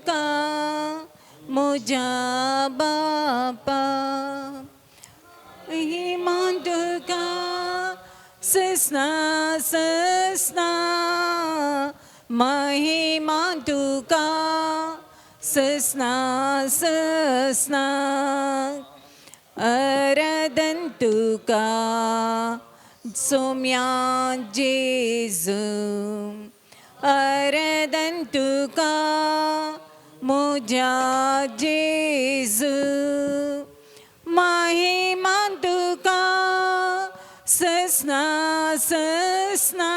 तुका म्हज्या बापा महिमा तुका ससना ससना महिमा तुका ससना ससना आराधन तुका सोम्या जेजू आराधन तुका म्हज्या जेजू महिमा तुका ससना ससना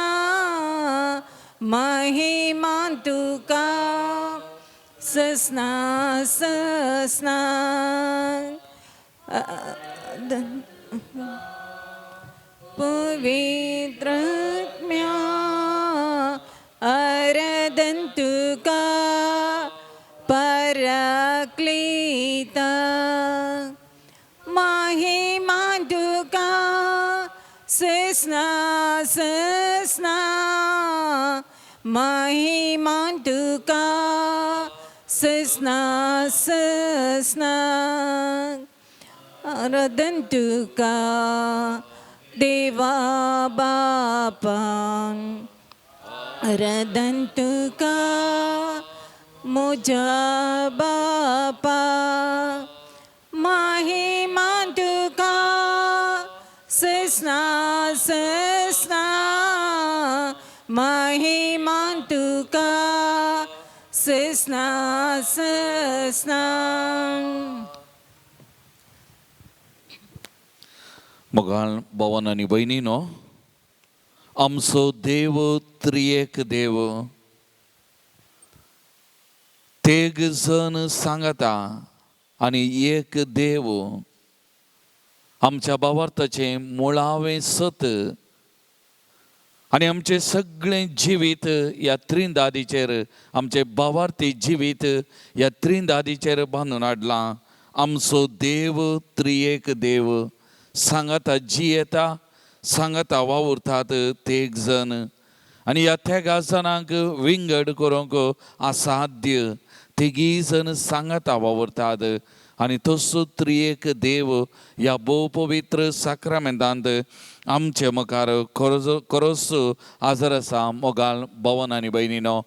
महिमा तुका ससना ससना पवित्र आत्म्या आराधन तुका पराक्लीता महिमा तुका ससना ससना महिमा तुका ससना ससना आराधन तुका देवा बापा आराधन तुका म्हज्या बापा महिमा तुका ससना ससना महिमा तुका ससना ससना. मोगाळ भवन आनी भयणीनो, आमचो देव त्रियेक देव, तेग जण सांगता आनी एक देव. आमच्या भावार्थाचें मुळावें सत आनी आमचें सगळें जिवीत ह्या त्रिंदादीचेर, आमचें भावार्थी जिवीत ह्या त्रिंदादीचेर बांदून हाडलां. आमचो देव त्रियेक देव, सांगाता जियेता, सांगाता वावुरतात तेग जण आनी ह्या तेगा जाणांक विंगड करूंक असाध्य. तिगीय जण सांगाता वावुरतात आनी तसो त्रियेक देव ह्या भोव पवित्र साक्रामेंतांत आमचे मुखार खरोच हाजर आसा. मोगाळ भवन आनी भयणीनो,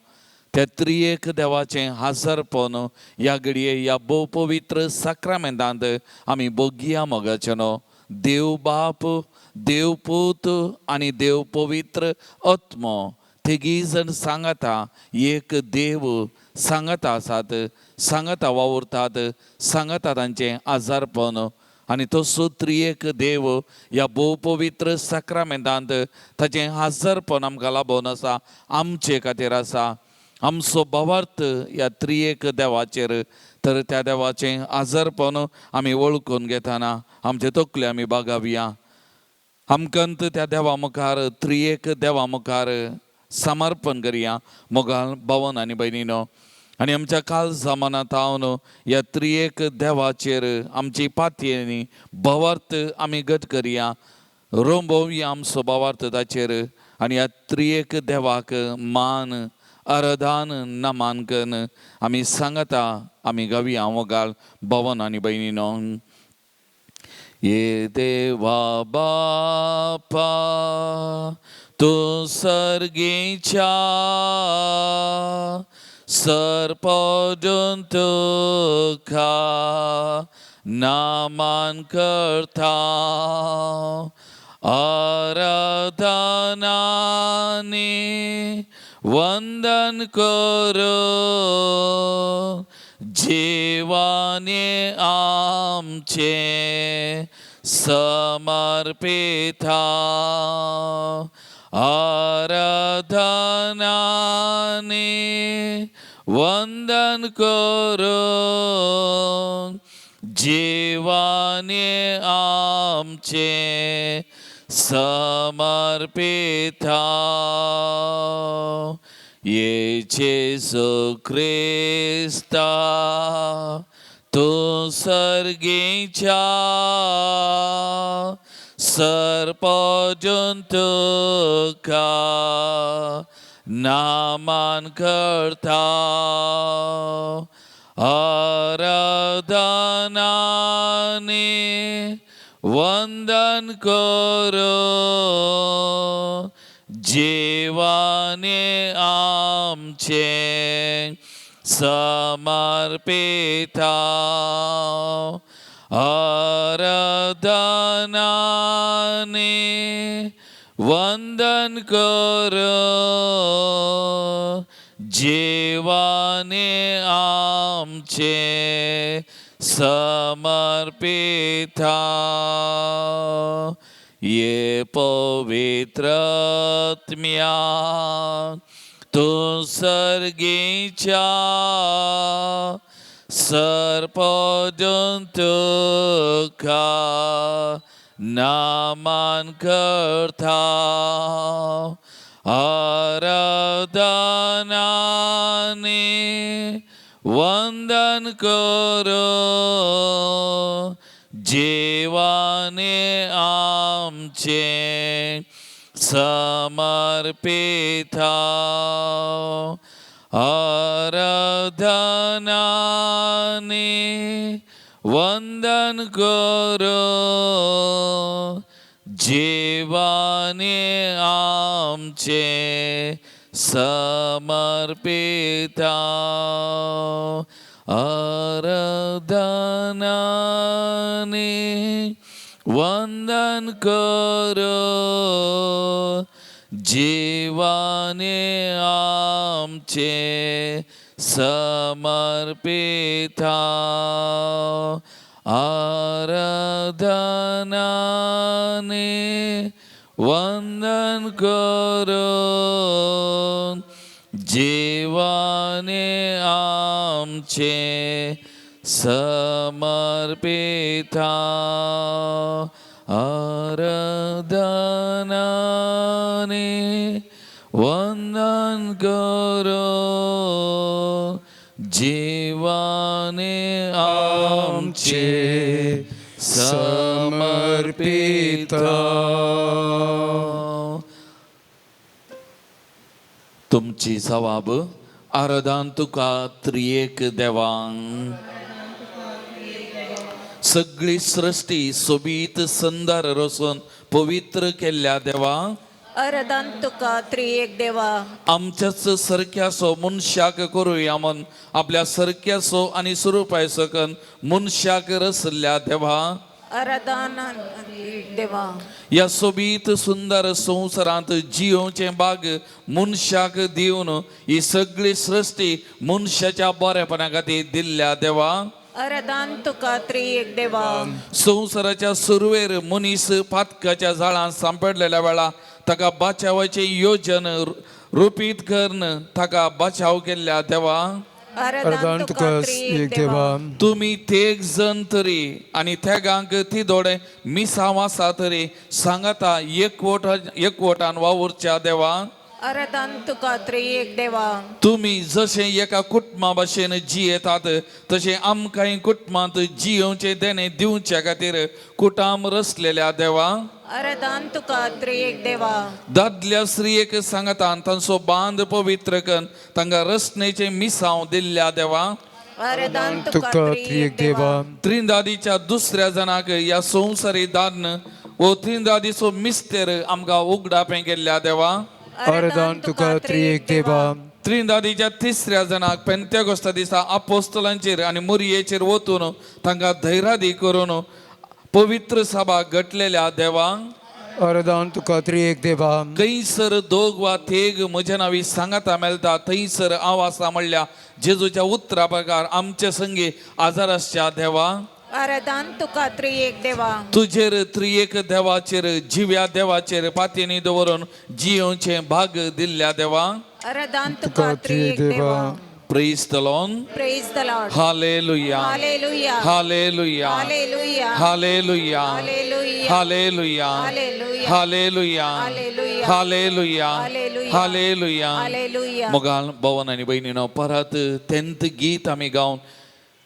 त्या त्रियेक देवाचें हाजरपण ह्या घडये ह्या भोव पवित्र साक्रामेंतांत आमी भोगया. मोगाचें न्हू, देव बाप, देव पूत आनी देव पवित्र आत्मो तिगीय जण सांगाता एक देव सांगाता आसात, सांगाता वावुरतात, सांगाता तांचें आजारपण आनी तसो त्रियेक देव ह्या भोव पवित्र साक्रामेंतांत ताचें हाजरपण आमकां लाबोवन आसा, आमचे खातीर आसा. आमचो भावार्थ ह्या त्रियेक देवाचेर, तर त्या देवाचें आजारपण आमी वळखून घेतना आमचे तकले आमी बागावया. आमकां त्या देवा मुखार, त्रियेक देवा मुखार समर्पण करया. मोगाळ भवन आनी भयणीनो, आनी आमच्या काळजा मनांत हावन ह्या त्रियेक देवाचेर आमची पातयेनी भावार्थ आमी गट करया, रोंबोवया आमचो भावार्थ ताचेर आनी ह्या त्रियेक देवाक मान आराधन नमान कन्न आमी सांगता आमी गावया. मोगाळ भवन आनी भयणीनो, ये देवा बापा तूं सर्गीच्या सरपडून तुका नामान करता, आराधनानी वंदन करो जीवाने आमचे समर्पिता, आराधनाने वंदन करो जीवाने आमचे समर्पिता. ये जेसू क्रिस्ता तूं सर्गीच्या सरपजून तुका नामान करता आराधनाने वंदन करो जेवाने आमचे समर्पिता आराधनाने वंदन करो जेवाने आमचे समर्पिता ये पवित्र आत्म्या तूं सर्गीच्या सरपदून तुका नामान करता आराधनाने वंदन करो जेवाने आमचे समर्पिता आराधनाने वंदन करो जेवाने आमचे समर्पिता आराधनाने वंदन करो जेवाने आमचे समर्पिता आराधनाने वंदन करो जेवाने आमचे समर्पिता आराधनाने वंदन करो जेवाने आमचे समर्पिता. तुमची जवाब आराधन तुका त्रियेक देवांक. सगळी सृष्टी सोबीत सुंदर रसून पवित्र केल्ल्या देवा, आराधन तुका त्रिएक देवा. आमच्याच सारक्यासो मनशाक करुया म्हण आपल्या सारक्यासो आनी स्वरुपाय सकन मनशाक रसल्या देवा, आराधन देवा. ह्या सोबीत सुंदर संवसारांत जियोवचें बाग मनशाक दिवन ही सगळी सृश्टी मनशाच्या बरेपणा खातीर दिल्ल्या देवा, आराधन तुका त्रिएक देवा. संवसाराच्या सुरवेर मनीस पातकाच्या जाळांत सांपडलेल्या वेळा ताका बाचावाचें योजन रुपीत करून ताका बाचाव केल्ल्या देवा, आराधन तुका त्रिएक देवा. तुमी तेग जण तरी आनी तेगांक ती दोडे मिसांव आसा तरी सांगाता एकवट एकवटान वावुरच्या देवा, आराधन तुका त्रिएक देवा. तुमी जशें एका कुटुंबा भशेन जियेतात तशें आमकांय कुटुंबांत जियोवचें देणें दिवचे खातीर कुटाम रचलेल्या देवा, आराधन तुका त्रिएक देवा. दादल्या स्त्रियेक सांगता तांचो बांद पवित्र करून तांकां रचनेचें मिसांव दिल्ल्या देवा, आराधन तुका तुका त्रिएक त्रिएक देवा. देवा. त्रिंदादीच्या दुसऱ्या जणाक ह्या संवसारी दान्न वो त्रिंदादीचो मिस्तेर आमकां उगडापें केल्ल्या देवा, आराधन तुका त्रिएक देवा. त्रिंदादीच्या तिसऱ्या जणाक पेंतेगोस्ता दिसा आपोस्तलांचेर आनी मुरयेचेर वतून तांकां धैर्यादी करून पवित्र सभा घटलेल्या देवा, आराधन तुका त्रिएक देवा. खंयसर दोग वा तेग म्हज्या नांवी सांगाता मेळटा थंयसर हांव आसा म्हणल्या जेजूच्या उतरा प्रकार आमचे संगी आजार आसच्या देवा, आराधन तुका त्रिएक देवा. तुजेर त्रिएक देवाचेर जिव्या देवाचेर पातयेनी दवरून जियोवचें भाग दिल्ल्या देवा, आराधन तुका त्रिएक देवा. Praise the Lord. Praise the Lord. Hallelujah. Hallelujah. Hallelujah. Hallelujah. Hallelujah. Hallelujah. Hallelujah. Hallelujah. Hallelujah. Hallelujah. Hallelujah. Hallelujah. Hallelujah. Hallelujah. मोगाल भवन आनी भयणीनो, परत 10th गीत आमी गावन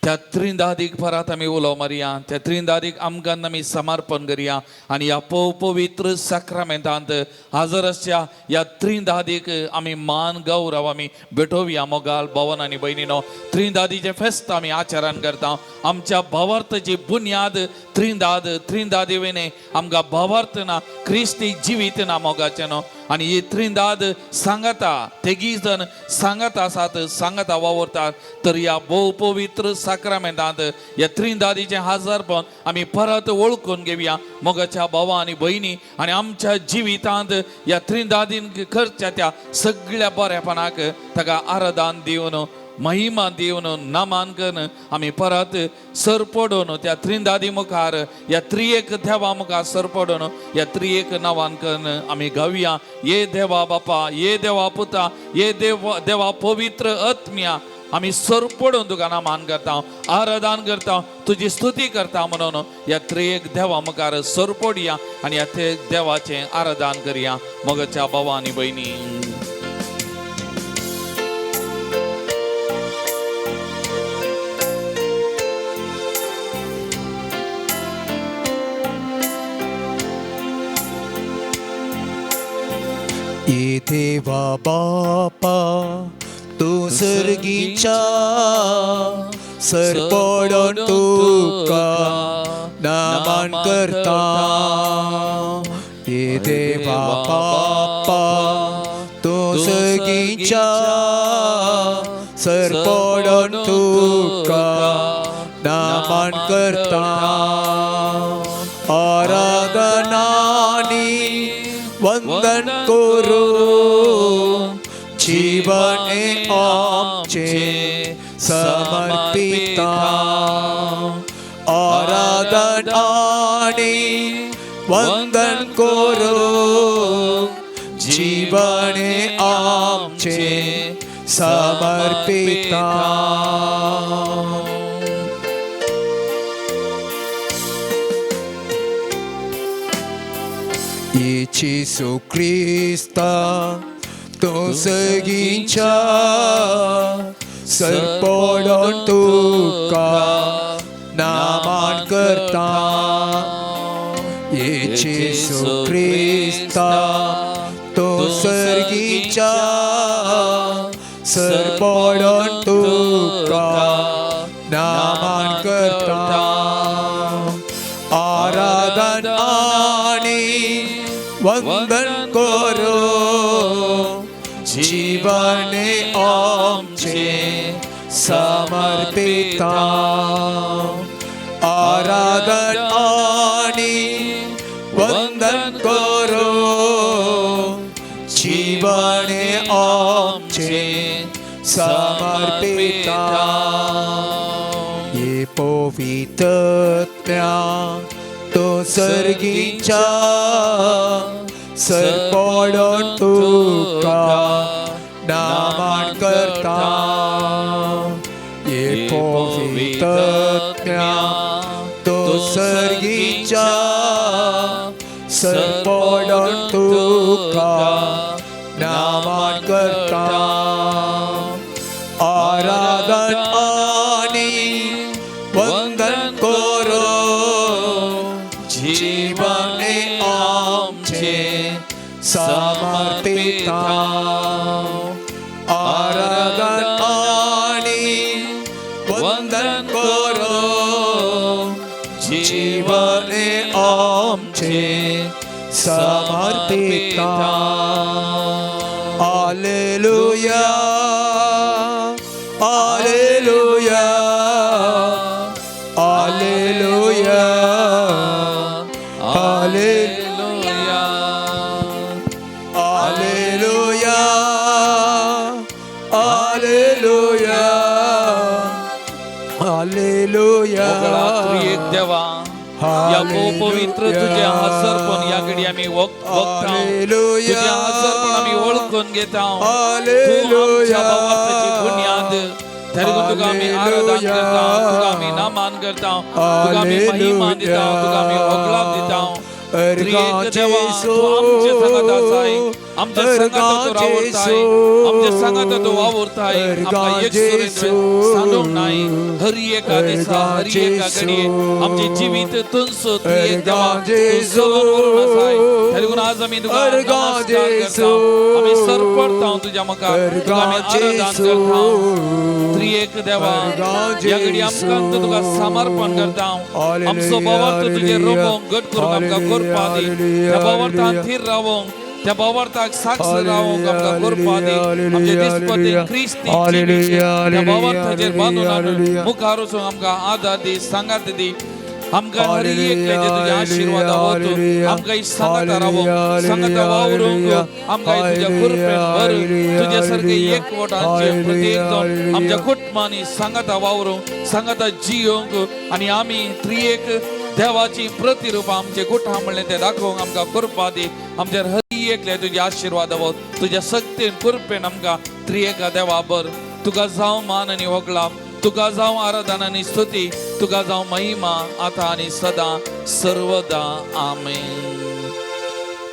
त्या त्रिंदादीक परत आमी उलो मारया, त्या त्रिंदादीक आमकां आमी समर्पण करया आनी ह्या पवित्र साक्रामेंतांत हजर आसच्या ह्या त्रिंदादीक आमी मान गौरव आमी भेटोवया. मोगाल भवन आनी भयणीनो, त्रिंदादीचें फेस्त आमी आचरण करता. आमच्या भावार्थाची बुन्याद त्रिंदाद, त्रिंदादी वयने आमकां भावार्थ ना, क्रिस्ती जिवीत ना मोगाचें न्हू. आनी ही त्रिंदाद सांगता, तेगी जण सांगत आसात, सांगता वावुरतात. तर ह्या भोव पवित्र साक्रामेंतांत ह्या त्रिंदादीचें हजारपण आमी परत वळखून घेवया मोगाच्या भावा आनी भयणी. आनी आमच्या जिवितांत ह्या त्रिंदादीन करच्या त्या सगळ्या बऱ्यापणाक ताका आराधन दिवन, महिमा दिवन, नामान करून आमी परत सर पडून त्या त्रिंदादी मुखार, ह्या त्रियेक देवा मुखार सर पडून ह्या त्रियेक नांवान करून आमी गावया. ये देवा बापा, ये देवा पुता, ये देव देवा पवित्र आत्म्या, आमी सर पडून तुका नामान करता, आराधन करता, तुजी स्तुती करता. म्हणून ह्या त्रियेक देवा मुखार सर पडया आनी ह्या त्रियेक देवाचें आराधन करया. मोगाच्या भावा आनी भयणी. ये देवा बापा तूं सर्गीच्या सर पडोन तुका नामान करता. ये देवा बापा तूं सर्गीच्या सर पडोन तुका नामान करता. आराधनानी वंदन करू जीवन आमचे समर्पिता. आराधनानी वंदन करू जीवन आमचे समर्पिता. येशू क्रिस्ता तूं सगीच्या सर पडोन तुका नामान करता. येशू क्रिस्ता तूं सर्गीच्या सर पडोन तुका नामान करता. आराधन आनी वंदन करो जीवन आमचे समर्पिता. आराधन आनी वंदन करो जीवन आमचे समर्पिता. ये पवित्रत्या तो सर्गीच्या सर पडोन तुका नामान करता. ये पवित्रत्या तो सर्गीच्या सर पडोन तुका नामान करता. आराधन आनी वंदन करो जीवन आमचे समर्पिता. आराधन आनी वंदन करो जीवन आमचे समर्पिता. Hallelujah, hallelujah, hallelujah, hallelujah, hallelujah, hallelujah, hallelujah. मोगळा त्रियेक देवा, या पवित्र तुझे हजरपण या घडी आमी वखता. तुझे हजरपण आमी वळखून घेता. तूं आमच्या भावार्थाची बुन्याद. तरी तुका आमी आराधन करता, तुका आमी नामान करता, तुका आमी महिमा दिता, तुका आमी होगळाप दिता. त्रियेक देवा, तूं आमचे संगत आसाय. आमच्या सांगात तूं रावताय, आमच्या सांगात तूं वावुरताय. आमकां एकसुरें तुवें सांडूंक नाय. हर एका दिसा, हर एका घडये आमचें जिवीत तुंचो तूं एक देवा, तूं चलोवन व्हरून आसाय. ताका लागून आज आमी तुका नमस्कार करता, आमी सरपडता तुज्या मुखार, तुका आमी आराधन करता. त्रिएक देवा, ह्या घडी आमकां तुका समर्पण करता. आमचो भावार्थ तुजें रोमोंक घट करूंक आमकां करपा दी. त्या भावार्थान थीर रावोंक, त्या भावार्थाक साक्ष रावोंक आमकां करपा दी. आमचे दिसपती क्रिस्ती जिवीत त्या भावार्थाचेर बांदून हाडून मुखार वचूंक आमकां आदार दी, सांगात दी. आमकां हर एकल्याचे तुजे आशिर्वाद वतू. आमकां ही सांगाता रावोंक, सांगाता वावरूंक आमकां तुज्या कृपेन भर. तुज्या सारके एकवटांचे प्रत्येक जावन आमच्या कुटुंबांनी सांगाता वावरूंक, सांगाता जियोंक आनी आमी त्रिएक देवाची प्रतिरूपां आमचे कुटां म्हणलें ते दाखोवंक आमकां कृपा दी. आमच्या हर एकल्या तुजे आशिर्वाद वत. तुज्या शक्तीन, कृपेन आमकां त्रिएका देवा भर. तुका जावं मान आनी होगळाप, तुका जावं आराधना आनी स्तुती, तुका जावं महिमा, आतां आनी सदां सर्वदा. आमेन.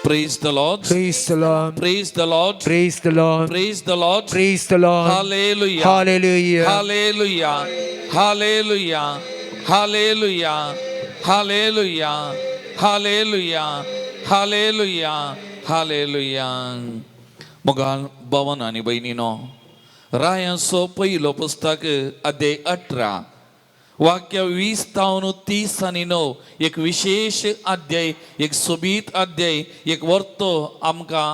Praise the Lord. Praise the Lord. Praise the Lord. Praise the Lord. Praise the Lord. Praise the Lord. Hallelujah. Hallelujah. Hallelujah. Hallelujah. Hallelujah. Hallelujah. Hallelujah. Hallelujah. Hallelujah. मोगाळ भवन आनी भयणीनो, रायांचो पयलो पुस्तक, अध्याय 18, वाक्य 20 तावन 30 आनी 9. एक विशेष अध्याय, एक सोबीत अध्याय, एक वर्तो आमकां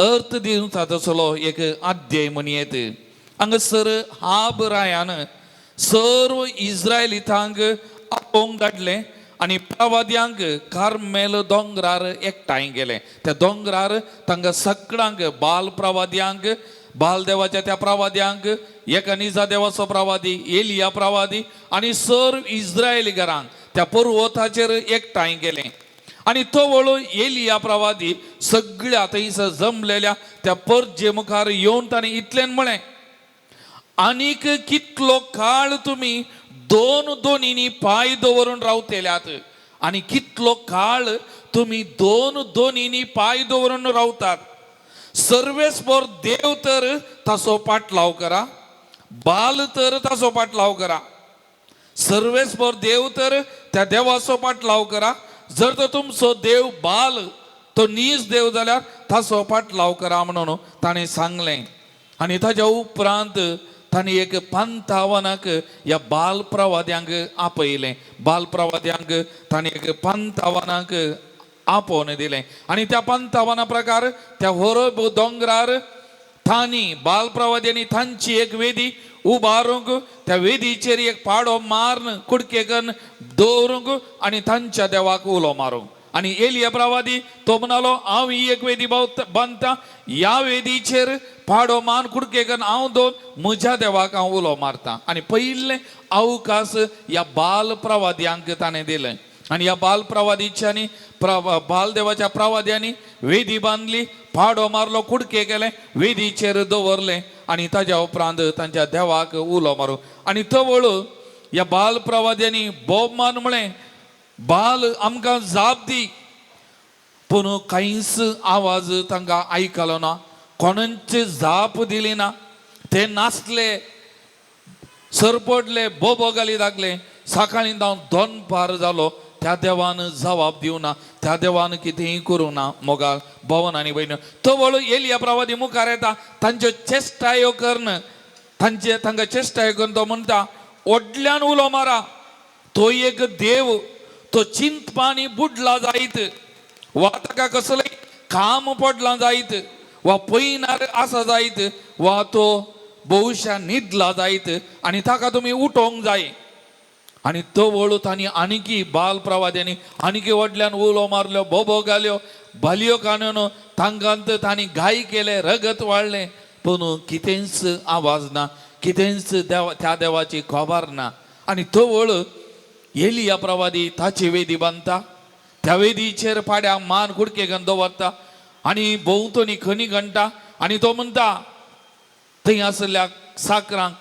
अर्थ दिवचा तसलो एक अध्याय म्हणयेत. हांगासर आहाब रायान सर्व इस्रायलितांक आपोवंक धाडलें आनी प्रवाद्यांक कार्मेल दोंगरार एकठांय गेले. त्या दोंगरार तांकां सगळ्यांक, बाल प्रवाद्यांक, बाल देवाच्या त्या प्रवाद्यांक, एका निजा देवाचो प्रवादी एलिया प्रवादी आनी सर्व इस्रायली घरांक त्या पर्वताचेर एकठांय गेले. आनी तो वळू एलिया प्रवादी सगळ्या थंयसर जमलेल्या त्या परजे मुखार येवन ताणें इतल्यान म्हळें, आनीक कितलो काळ तुमी दोन दोनींनी पांय दवरून रावतेल्यात? आनी कितलो काळ तुमी दोन दोनींनी पांय दवरून रावतात? सर्वेस्पर देव तर ताचो पाटलाव करा, बाल तर ताचो पाटलाव करा. सर्वेस्पर देव तर त्या देवाचो पाटलाव करा. जर तर तुमचो देव बाल तो नीज देव जाल्यार ताचो पाटलाव करा म्हणून ताणें सांगलें. आनी ताच्या उपरांत ताणें एक पंतावनाक ह्या बाल प्रवाद्यांक आपयलें. बाल प्रवाद्यांक ताणें एक पंतावनाक आपोवन दिलें आनी त्या पंतावना प्रकार त्या होरब दोंगरार तांणी, बाल प्रवाद्यांनी तांची एक वेदी उबारूंक, त्या वेदीचेर एक पाडो मारून कुडके करून दवरूंक आनी तांच्या देवाक उलो मारूंक. आनी एलिया प्रवादी तो म्हणालो, हांव ही एक वेदी बांदता, ह्या वेदीचेर पाडो मान कुडके करून हांव दोन म्हज्या देवाक हांव उलो मारता. आनी पयलें अवकाश ह्या बाल प्रवाद्यांक ताणें दिलें. आनी ह्या बाल प्रवादीच्यांनी, बालदेवाच्या प्रवाद्यांनी वेदी बांदली, पाडो मारलो, कुडके केले, वेदीचेर दवरले आनी ताज्या उपरांत तांच्या देवाक उलो मारू. आनी तवळ ह्या बाल प्रवाद्यांनी बोब मान म्हळें, बाल आमकां जाप दी. पूण कांयच आवाज तांकां आयकलो ना, कोणाची जाप दिली ना. ते नाचले, सरपडले, बोबो घाली लागले. सकाळीं जावन दोनपार जालो, त्या देवान जबाब दिवना, त्या देवान कितेंय करूंक ना. मोगाळ भवन आनी भयण, तवळ एलिया प्रवादी मुखार येता तांच्यो चेश्टायो करून, तांचे तांकां चेश्टायो करून तो म्हणटा, व्हडल्यान उलो मारा, तो एक देव, तो चिंतपानी बुडला जायत वा ताका कसलें काम पडलां जायत वा पयनार आसा जायत वा तो बहुशा न्हिदला जायत आनी ताका तुमी उठोवंक जाय. आनी तो वळू तांणी आनीकी बाल प्रवाद्यांनी आनीकी व्हडल्यान उलो मारल्यो, बोबो घाल्यो, भालयो काडून तांकां तांणी घाय केले, रगत वाडलें. पूण कितेंच आवाज ना, कितेंच देवा त्या देवाची खबर ना. आनी तो वळ एलिया प्रवादी ताची वेदी बांदता, त्या वेदीचेर पाड्या मान कुडके घेवन दवरता आनी भोंवतणी खणी घणटा. आनी तो म्हणटा थंय आसल्या साकरांक,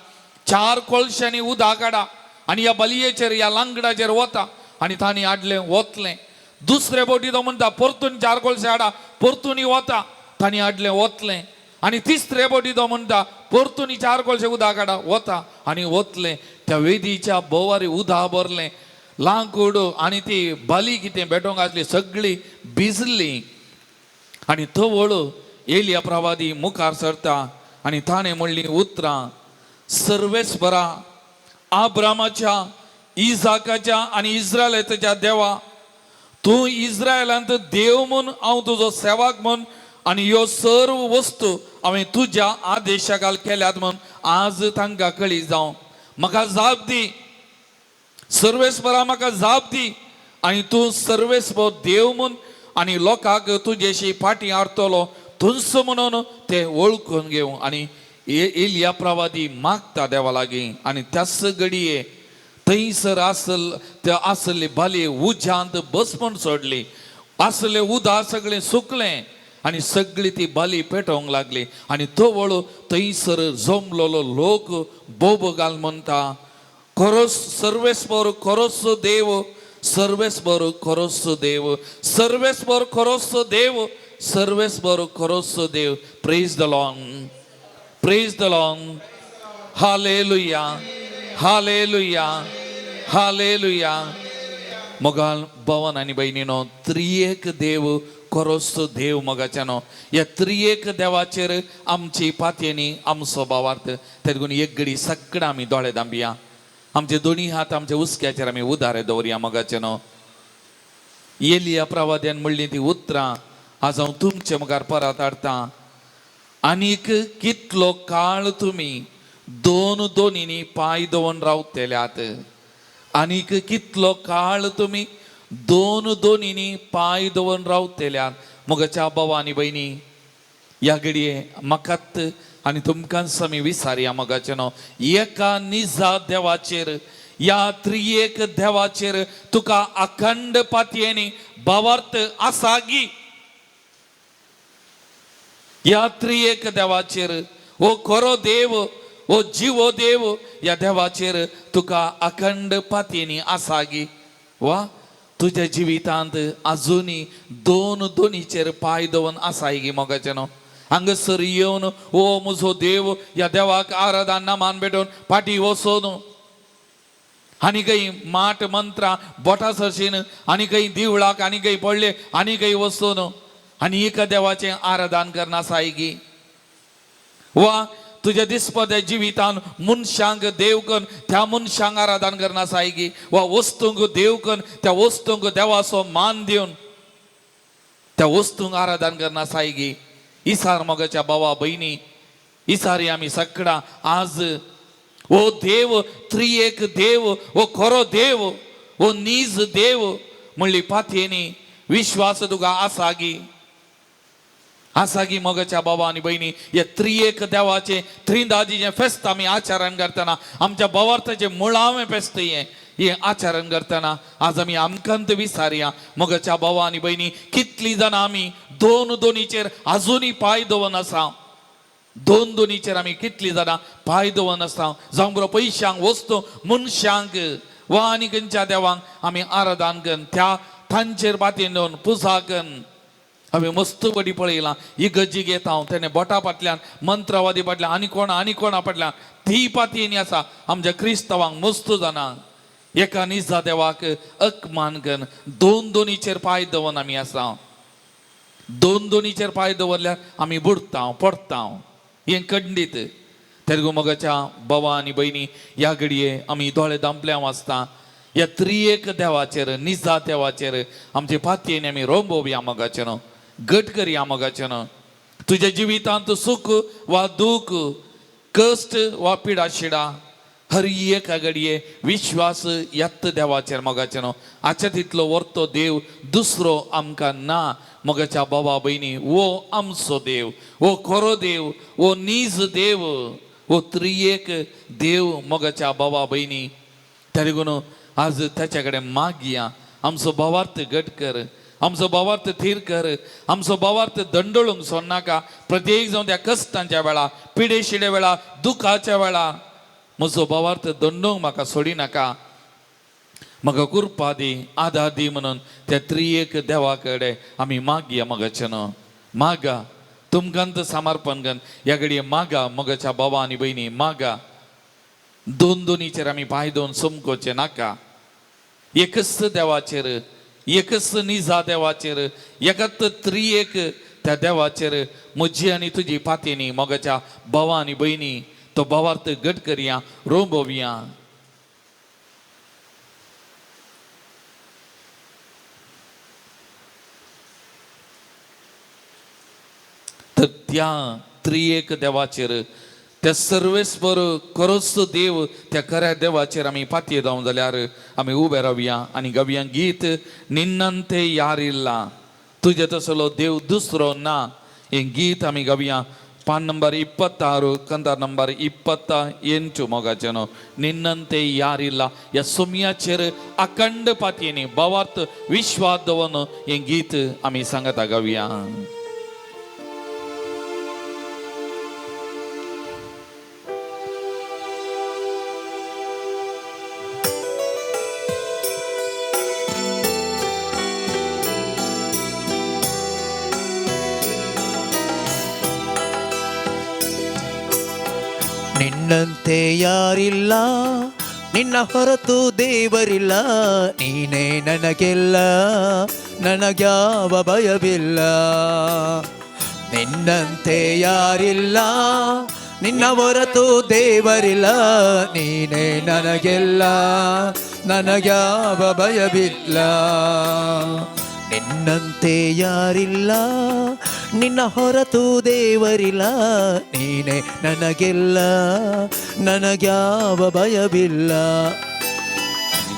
चार कोळश्यांनी उदक काडा आनी ह्या बलयेचेर, ह्या लांकडाचेर वता. आनी तांणी हाडलें, वतलें. दुसरे फावटी तो म्हणटा, परतून चार कोळशे हाडा. परतून वता. तांणी हाडलें वतलें आनी तिसरे बोटी तो म्हणटा परतून 4 कोळशे उदक काडा वता आनी वतलें त्या वेदीच्या भोवारी उदक भरलें लांकूड आनी ती बाली कितें भेटोंक आसली सगळी भिजली आनी तवळ एलिया प्रवादी मुखार सरता आनी ताणें म्हणलीं उतरां सर्वेस्परा आब्रामाच्या इजाकाच्या आनी इस्रायलाच्या देवा तूं इस्रायलांत देव म्हूण हांव तुजो सेवक म्हूण आनी ह्यो सर्व वस्तू हांवें तुज्या आदेशाखाल केल्यात म्हूण आज तांकां कळी जावं म्हाका जाप दी सर्वेस्परा म्हाका जाप दी आनी तूं सर्वेस्पर देव म्हूण आनी लोकांक तुजेशी फाटीं हाडटलो तुंच म्हणून ते वळखून घेवं आनी एलिया प्रवादी मागता देवा लागीं आनी त्याच घडये थंयसर आसल त्या आसली बाली उज्यांत बसपण सोडली आसले उदक सगळें सुकलें आनी सगळी ती बाली पेटोवंक लागली आनी तवळ थंयसर जमलेलो लोक बोब घाल म्हणटा खरोच सर्वेस्पर खरोच देव सर्वेस्पर खरोच देव सर्वेस्पर खरोच देव सर्वेस्पर खरोच देव. Praise the Lord, praise the Lord, hallelujah, hallelujah, hallelujah. मोगाल भवन आनी भयणीनो त्रियेक देव खरोच देव मोगाच्यानो ह्या त्रियेक देवाचेर आमची पातयेनी आमचो भावार्थ तेदून एक घडी सगळें आमी दोळे दांबया आमचे दोनी हात आमच्या हुस्क्याचेर आमी उदारे दवरया मोगाच्यानो. एलिया प्रवाद्यान म्हणली ती उतरां आज हांव तुमचे मुखार परत हाडटा. आनीक कितलो काळ तुमी दोन दोनींनी पांय दवरून रावतल्यात आनीक कितलो काळ तुमी दोन दोनींनी पांय दवरून रावतल्यात. मोगाच्या भावा आनी भयणी ह्या घडये म्हाकात आनी तुमकांच आमी विसारया मोगाचें न्हू एका निजा देवाचेर ह्या त्रियेक देवाचेर तुका अखंड पातयेनी भावार्थ आसा गी. ह्या त्रियेक देवाचेर ओ खरो देव ओ जिवो देव ह्या देवाचेर तुका अखंड पातयेनी आसा गी. वा तुज्या जिवितांत आजुनी दोन दोनीचेर पांय दवरून आसाय गी मोगाचें न्हू. हांगासर येवन ओ म्हजो देव ह्या देवाक आराधन मान भेटोवन फाटीं वचोन आनी खंय माट मंत्रां बोटा सरशीन आनी खंय दिवळाक आनी खंय पडले आनी खंय वचोन आनी एका देवाचें आराधन करना आसाय गी. वा तुज्या दिसपद्या जिवितान मनशांक देव कन्न त्या मनशांक आराधन करना आसाय गी. वा वस्तूंक देव कन्न त्या वस्तूंक देवाचो मान दिवन त्या वस्तूंक आराधन करना आसाय गी. इसार मोगाच्या भावा भयणी इसारी आमी सगळां आज ओ देव त्रियेक देव ओ खरो देव ओ नीज देव म्हणली पातयेनी विश्वास तुका आसा गी. आसा गी मोगाच्या बाबा आनी भयणी हे त्रियेक देवाचें त्रिंदाजीचें फेस्त आमी आचरण करतना आमच्या भावार्थाचें मुळावें फेस्त हें हें आचरण करतना आज आमी आमकांत विसारया. मोगाच्या भावा आनी भयणी कितलीं जाणां आमी दोन दोनीचेर आजुनूय पांय दवरून आसा. दोन दोनीचेर आमी कितलीं जाणां पांय दवरून आसा. जावं बरो पयशांक वस्तू मनशांक वा आनी खंयच्या देवांक आमी आराधन कन्न त्या तांचेर पातयेन दवरून पुजा कन्न हांवें मस्त बडी पळयलां ही गजी घेता हांव तेणे बोटा फाटल्यान मंत्रवादी फाटल्यान आनी कोणा फाटल्यान ती पातयेनी आसा आमच्या क्रिस्तांवांक मस्त जाणां एका निजा देवाक अकमान कन्न दोन दोनीचेर पांय दवरून आमी आसा. दोन दोनीचेर पांय दवरल्यार आमी बुडता पडटा हें खंडीत. तेलुगू मोगाच्या भावा आनी भयणी ह्या घडये आमी दोळे दांपल्या वाचता ह्या त्रियेक देवाचेर निजा देवाचेर आमचे पातयेन आमी रोंबोवया मोगाचें न्हू घट करया मोगाचें न्हू. तुज्या जिवितांत सूख वा दूख कश्ट वा पिडा शिडा हर एका घडये विश्वास यत्त देवाचेर मोगाचें न्हू. आच्या तितलो वर्तो देव दुसरो आमकां ना मोगाच्या बाबा भयणी. वो आमचो देव वो खरो देव वो नीज देव वो त्रियेक देव मोगाच्या बाबा भयणी. तरी गुण आज ताच्या कडेन मागया आमचो भावार्थ घट कर आमचो भावार्थ थीर कर आमचो भावार्थ दंडळूंक सोडनाका. प्रत्येक जावन त्या कश्टांच्या वेळा पिडेशिडे वेळा दुखाच्या वेळा म्हजो भावार्थ दंडोवंक म्हाका सोडी नाका. म्हाका कृपा दी आदार दी म्हणून त्या त्रियेक देवा कडेन आमी मागया मोगाचें न्हू. मागा तुमकां समर्पण कर ह्या घडये मागा मोगाच्या बाबा आनी भयणी मागा. दोन दोनीचेर आमी पांय दोन समकोचे नाका. एकच देवाचेर, एकच निजा देवाचेर, एकच त्रिएक त्या देवाचेर म्हजी आनी तुजी पातयेनी मोगाच्या भावा आनी भयणी तो भावार्थ घट करया, रोंबोवया. तर त्या त्रिएक देवाचेर, त्या सर्वेस्पर खरोच देव त्या खऱ्या देवाचेर आमी पातये जावं जाल्यार आमी उबे रावया आनी गावया गीत निन्नंते यारिल्ला तुजे तसलो देव दुसरो ना. हें गीत आमी गावया. पान नंबर 26, कंदार नंबर 28. मोगाचें न्हू निन्नंते यारिल्ला ह्या सोम्याचेर अखंड पातयेनी भावार्थ विश्वास दवरून हें गीत आमी सांगता गावया. ನಿನ್ನಂತೆ ಯಾರಿಲ್ಲ, ನಿನ್ನ ಹೊರತು ದೇವರಿಲ್ಲ, ನೀನೇ ನನಗೆಲ್ಲ, ನನಗ್ಯಾವ ಭಯವಿಲ್ಲ. ನಿನ್ನಂತೆ ಯಾರಿಲ್ಲ, ನಿನ್ನ ಹೊರತು ದೇವರಿಲ್ಲ, ನೀನೇ ನನಗೆಲ್ಲ, ನನಗ್ಯಾವ ಭಯವಿಲ್ಲ. ನಿನ್ನಂತೆ ಯಾರಿಲ್ಲ, ನಿನ್ನ ಹೊರತು ದೇವರಿಲ್ಲ, ನೀನೇ ನನಗೆಲ್ಲ, ನನಗ್ಯಾವ ಭಯವಿಲ್ಲ.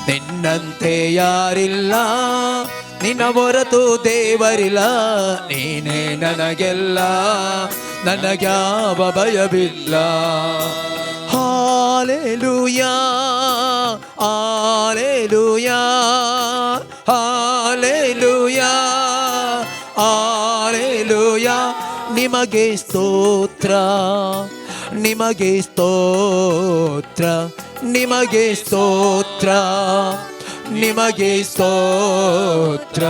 ನಿನ್ನಂತೆ ಯಾರಿಲ್ಲ, ನಿನ್ನ ಹೊರತು ದೇವರಿಲ್ಲ, ನೀನೇ ನನಗೆಲ್ಲ, ನನಗ್ಯಾವ ಭಯವಿಲ್ಲ. Hallelujah, hallelujah, hallelujah, hallelujah. ನಿಮಗೆ ಸ್ತೋತ್ರ, ನಿಮಗೆ ಸ್ತೋತ್ರ, ನಿಮಗೆ ಸ್ತೋತ್ರ, ನಿಮಗೆ ಸ್ತೋತ್ರ.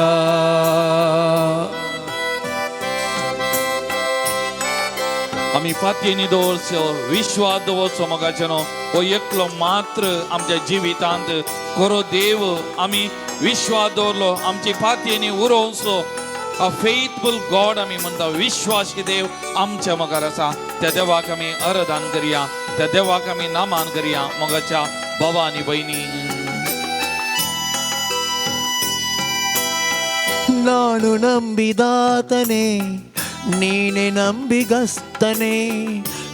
आमी फातयेनी दवरचो, विश्वास दवरचो मोगाचें न्हू हो एकलो मात्र आमच्या जिवितांत खरो देव. आमी विश्वास दवरलो, आमची फातयेनी उरोवचो. अ फेथफुल गॉड आमी म्हणटा, विश्वासी देव आमच्या मुखार आसा. त्या देवाक आमी अरदान करया, त्या देवाक आमी नामान करया मोगाच्या बाबा आनी भयणी. ನಾನು ನಂಬಿದಾತನೇ, ನೀನೆ ನಂಬಿಗಸ್ತನೇ,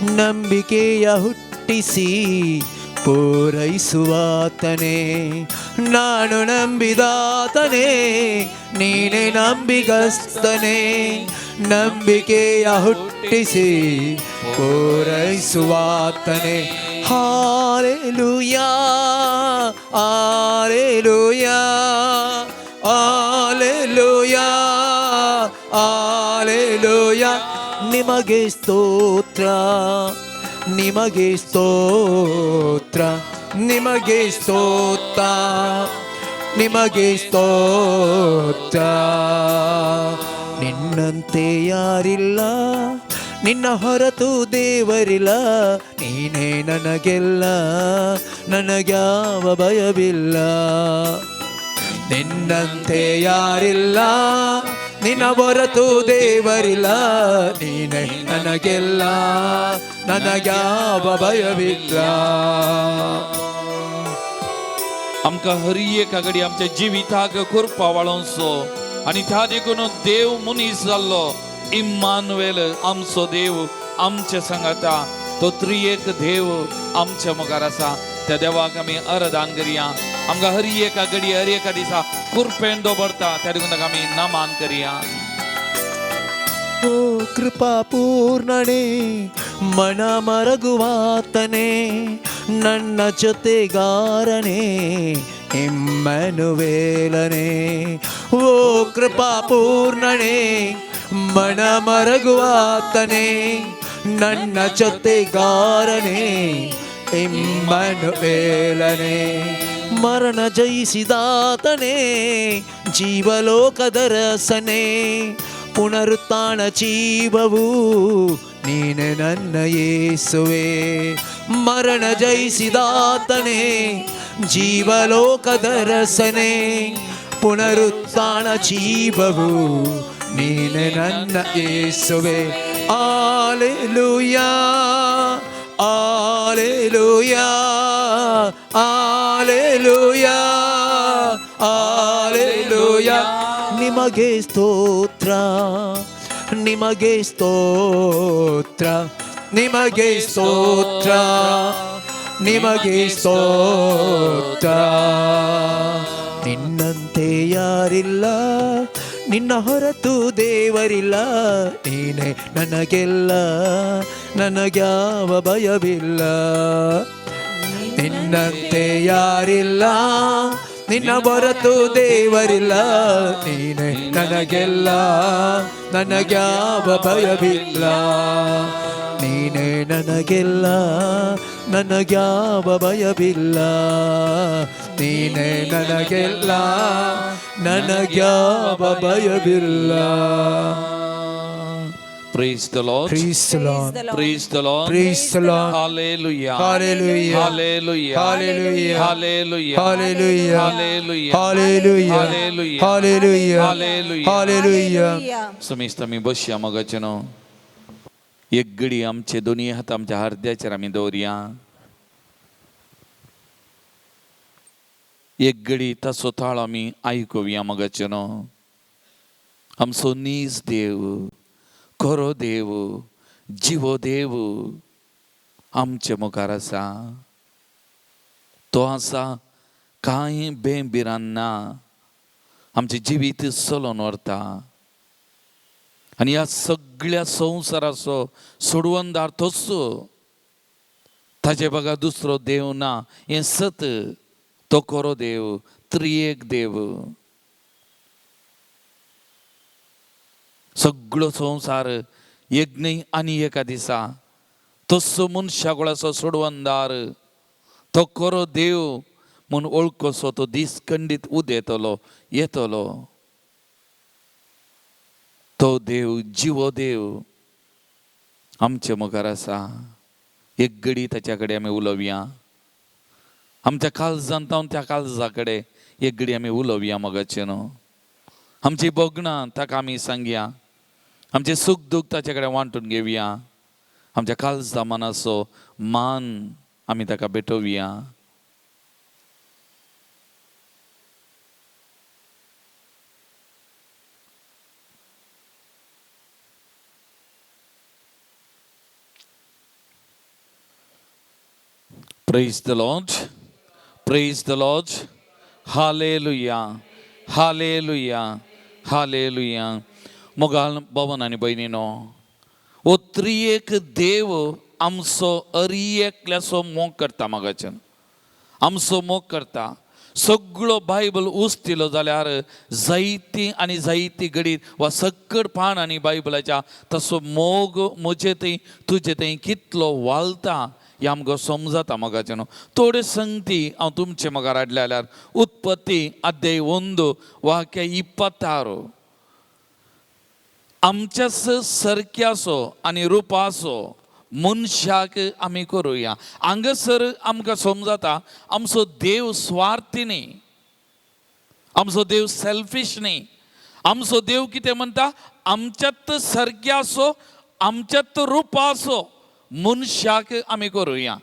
ನಂಬಿಕೆಯ ಹುಟ್ಟಿಸಿ ಪೂರೈಸುವಾತನೇ. ನಾನು ನಂಬಿದಾತನೇ, ನೀನೆ ನಂಬಿಗಸ್ತನೇ, ನಂಬಿಕೆಯ ಹುಟ್ಟಿಸಿ ಪೂರೈಸುವಾತನೇ. Hallelujah, hallelujah, hallelujah, hallelujah. ನಿಮಗೆ ಸ್ತೋತ್ರ, ನಿಮಗೆ ಸ್ತೋತ್ರ, ನಿಮಗೆ ಸ್ತೋತ್ರ, ನಿಮಗೆ ಸ್ತೋತ್ರ. ನಿನ್ನಂತೆ ಯಾರಿಲ್ಲ, ನಿನ್ನ ಹೊರತು ದೇವರಿಲ್ಲ, ನೀನೇ ನನಗೆಲ್ಲ, ನನಗ್ಯಾವ ಭಯವಿಲ್ಲ. ನಿನ್ನಂತೆ ಯಾರಿಲ್ಲ, ನಿನ್ನ ಹೊರತು ದೇವರಿಲ್ಲ, ನೀನೇ ನನಗೆಲ್ಲ, ನನಗ್ಯಾವ ಭಯವಿಲ್ಲ. आमकां हर एक घडी आमच्या जिविताक कृपा वाळोवचो आनी त्या देखून देव मनीस जाल्लो इम्मानुएल आमचो देव आमच्या सांगाता. तो त्रिएक देव आमच्या मुखार आसा. त्या देवाक आमी अरदान करया. आमकां हर एका घडी हर एका दिसा कुरपेन दवरता, त्या देखून ताका आमी नामान करया. ಓ ಕೃಪಾ ಪೂರ್ಣನೇ, ಮನ ಮರಗುವಾತನೇ, ನನ್ನ ಜೊತೆಗಾರನೇ, ಇಮ್ಮನುವೇಲನೇ. ಓ ಕೃಪಾ ಪೂರ್ಣನೇ, ಮನ ಮರಗುವಾತನೇ, ನನ್ನ ಜೊತೆಗಾರನೇ, ಇಮ್ಮನುವೇಲನೇ. ಮರಣ ಜಯಿಸಿದಾತನೇ, ಜೀವಲೋಕದ ರಸನೇ, ಪುನರುತ್ಥಾನ ಜೀವವು ನೀನೆ ನನ್ನ ಯೇಸುವೆ. ಮರಣ ಜಯಿಸಿದಾತನೇ, ಜೀವಲೋಕದ ರಸನೆ, ಪುನರುತ್ಥಾನ ಜೀವವು ನೀನೆ ನನ್ನ ಯೇಸುವೆ. ಆಲೆಲುಯಾ, ಆಲೆಲುಯಾ, ಆಲೆಲುಯಾ, ಆಲೆಲುಯಾ. ನಿಮಗೆ ಸ್ತೋತ್ರ, ನಿಮಗೆ ಸ್ತೋತ್ರ, ನಿಮಗೆ ಸ್ತೋತ್ರ, ನಿಮಗೆ ಸ್ತೋತ್ರ. ನಿನ್ನಂತೆ ಯಾರಿಲ್ಲ, ನಿನ್ನ ಹೊರತು ದೇವರಿಲ್ಲ. ನೀನೇ ನನಗೆಲ್ಲ, ನನಗ್ಯಾವ ಭಯವಿಲ್ಲ. ನಿನ್ನಂತೆ ಯಾರಿಲ್ಲ, ನಿನ್ನ ಹೊರತು ದೇವರಿಲ್ಲ. ನೀನೇ ನನಗೆಲ್ಲ, ನನಗ್ಯಾವ ಭಯವಿಲ್ಲ. ನೀನೇ ನನಗೆಲ್ಲ, ನನಗ್ಯಾವ ಭಯವಿಲ್ಲ. ನೀನೇ ನನಗೆಲ್ಲ, ನನಗ್ಯಾವ ಭಯವಿಲ್ಲ. Praise the Lord. Praise the Lord. Praise the Lord. Praise the Lord. Hallelujah. Hallelujah. Hallelujah. Hallelujah. Hallelujah. Hallelujah. Hallelujah. Hallelujah. Hallelujah. Hallelujah. Hallelujah. Hallelujah. समेस्त आमी बसया मोगाचे न्हू. एक घडी आमचे दोनूय हात आमच्या हार्द्याचेर आमी दवरया. एक घडी ताचो ताळो आमी आयकुया मोगाचे न्हू. आमचो नीज देव, खरो देव, जिवो देव आमचे मुखार आसा. तो आसा कांय बेंबिरान ना, आमचें जिवीत चलोवन व्हरता आनी ह्या सगळ्या संवसाराचो सोडवणदार तोच. ताजे बगर दुसरो देव ना हें सत. तो खरो देव, त्रिएक देव. सगळो संवसार एक न्हय आनी एका दिसा तसो मनशा कुळाचो सोडवणदार तो खरो देव म्हूण वळखसो तो दीस खंडीत उदेतलो, येतलो. तो देव, जिवो देव आमचे मुखार आसा. एक घडी ताच्या कडेन आमी उलोवया. आमच्या काळजान तावन त्या काळजा कडेन एक घडी आमी उलोवया मोगाचे न्हू. आमची भोगणां ताका आमी सांगया. आमचें सूख दूख ताचे कडेन वांटून घेवया. आमच्या काळजा मनाचो मान आमी ताका भेटोवया. Praise the Lord. Praise the Lord. Hallelujah. Hallelujah. Hallelujah. मोगाल भवन आनी भयणीनो, हो त्रिएक देव आमचो अरी एकल्याचो मोग करता. मोगाच्यान आमचो मोग करता. सगळो बायबल उस्तिलो जाल्यार जायती आनी जायती घडीत वा सक्कड पान आनी बायबलाच्या तसो मोग म्हजे थंय तुजे थंय कितलो वालता हें आमकां समजता. मोगाचें न्हू, थोड्यो संगती हांव तुमचे मुखार हाडल्या जाल्यार उत्पत्ती अध्याय 1 वाक्य 26. आमच्याच सरक्याचो आनी रुपाचो मनशाक आमी करुया. हांगासर आमकां समजता आमचो देव स्वार्थी न्ही, आमचो देव सेल्फीश न्ही. आमचो देव कितें म्हणटा? आमच्यात सारक्याचो, आमच्यात रुपाचो मनशाक आमी करुया.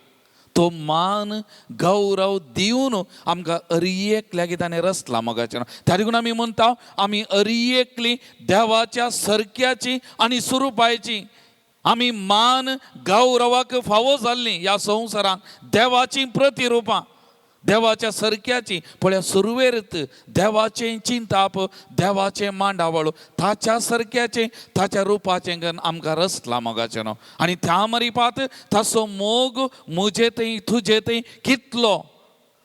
तो मान गौरव दिवन आमकां अरी एकल्याक ताणें रचला मोगाचें. त्या देखून आमी म्हणटा आमी अरी एकली देवाच्या सरक्याची आनी स्वरुपाची. आमी मान गौरवाक फावो जाल्लीं ह्या संवसारांत देवाचीं प्रतिरुपां, देवाच्या सरक्याची. पळया, सुरवेरत देवाचें चिंताप, देवाचें मांडावळ, ताच्या सरक्याचें ताच्या रुपाचें करून आमकां रचला मोगाचें न्हू. आनी त्या मरिपात ताचो मोग म्हजे थंय तुजे थंय कितलो.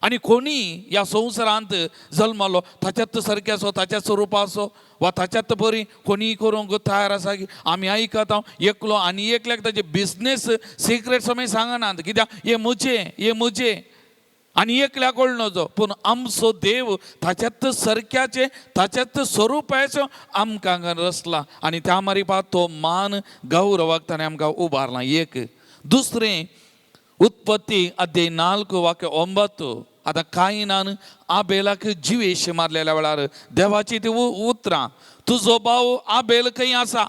आनी कोणी ह्या संवसारांत जल्मलो ताच्यात सारक्याचो, ताच्या स्वरुपाचो वा ताच्यात बरी कोणीय करूंक तयार आसा की आमी आयकता एकलो आनी एकल्याक ताजे बिजनेस सिक्रेट्स आमी सांगनात. कित्याक? हे म्हजें, हे म्हजें. आनी एकल्या कळ्ळो नजो पूण आमचो देव ताच्यात सरक्याचें ताच्यात स्वरुपाचो आमकां हांगा रचला आनी त्या मारिपा तो मान गौरवाक ताणें आमकां उबारला. एक दुसरें उत्पत्ती अध्याय 4:9. आतां कायनान आबेलाक जिवेश मारलेल्या वेळार देवाची ती उतरां, तुजो भाव आबेल खंय आसा?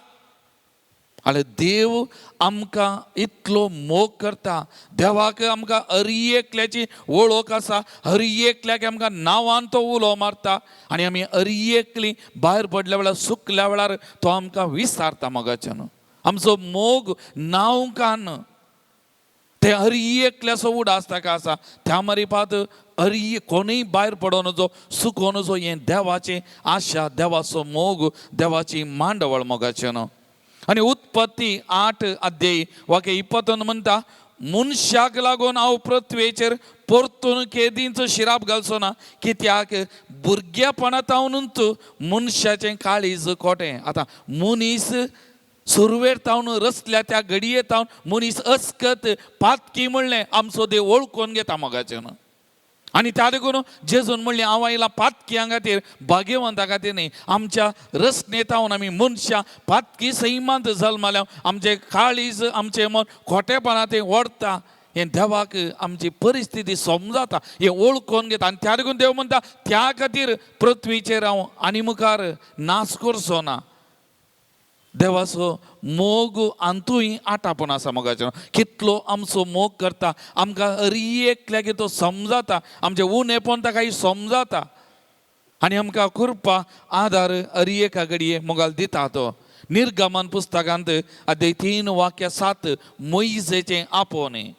आनी देव आमकां इतलो मोग करता, देवाक आमकां हर एकल्याची वळख आसा, हर एकल्याक आमकां नांवान तो उलो मारता आनी आमी हर एकली भायर पडल्या वेळार सुकल्या वेळार तो आमकां विसारता. मोगाच्यान आमचो मोग नांव कान ते हर एकल्याचो उडास ताका आसा. त्या मारिपात हर कोणूय भायर पडों नजो, सुकों नजो, हें देवाचें आशा, देवाचो मोग, देवाची मांडवळ मोगाचें न्हू. आनी उत्पत्ती 8:21 म्हणटा, मनशाक लागून हांव पृथ्वेचेर परतून केदींच शिराप घालचो ना, कित्याक भुरगेपणातावनूच मनशाचें काळीज खोटें. आतां मनीस सुरवेर तावन रचल्या त्या घडये तावन मनीस अस्कत पातकी म्हणलें आमचो देव वळखून घेता मोगाचें न्हू. आनी त्या देखून जेजून म्हणलें हांव आयला पातक्यां खातीर, भाग्यवंता खातीर न्ही. आमच्या रचनेतावन आमी मनशां पातकी सैमांत जल्माल्या, आमचें काळीज आमचें मन खोटेपणा तें ओडटा. हें देवाक आमची परिस्थिती समजाता, हें वळखून घेता आनी त्या देखून देव म्हणटा त्या खातीर पृथ्वीचेर हांव आनी मुखार नाश करचो ना. देवाचो मोग आंतूय आटापून आसा मोगाचो, कितलो आमचो मोग करता, आमकां हर एकल्याक तो समजाता, आमचें उणेपण ताका समजाता आनी आमकां कृपा आदार हर एका घडये मोगाल दिता तो. निर्गमन पुस्तकांत अध्याय 3:7 मोयजेचें आपोवणें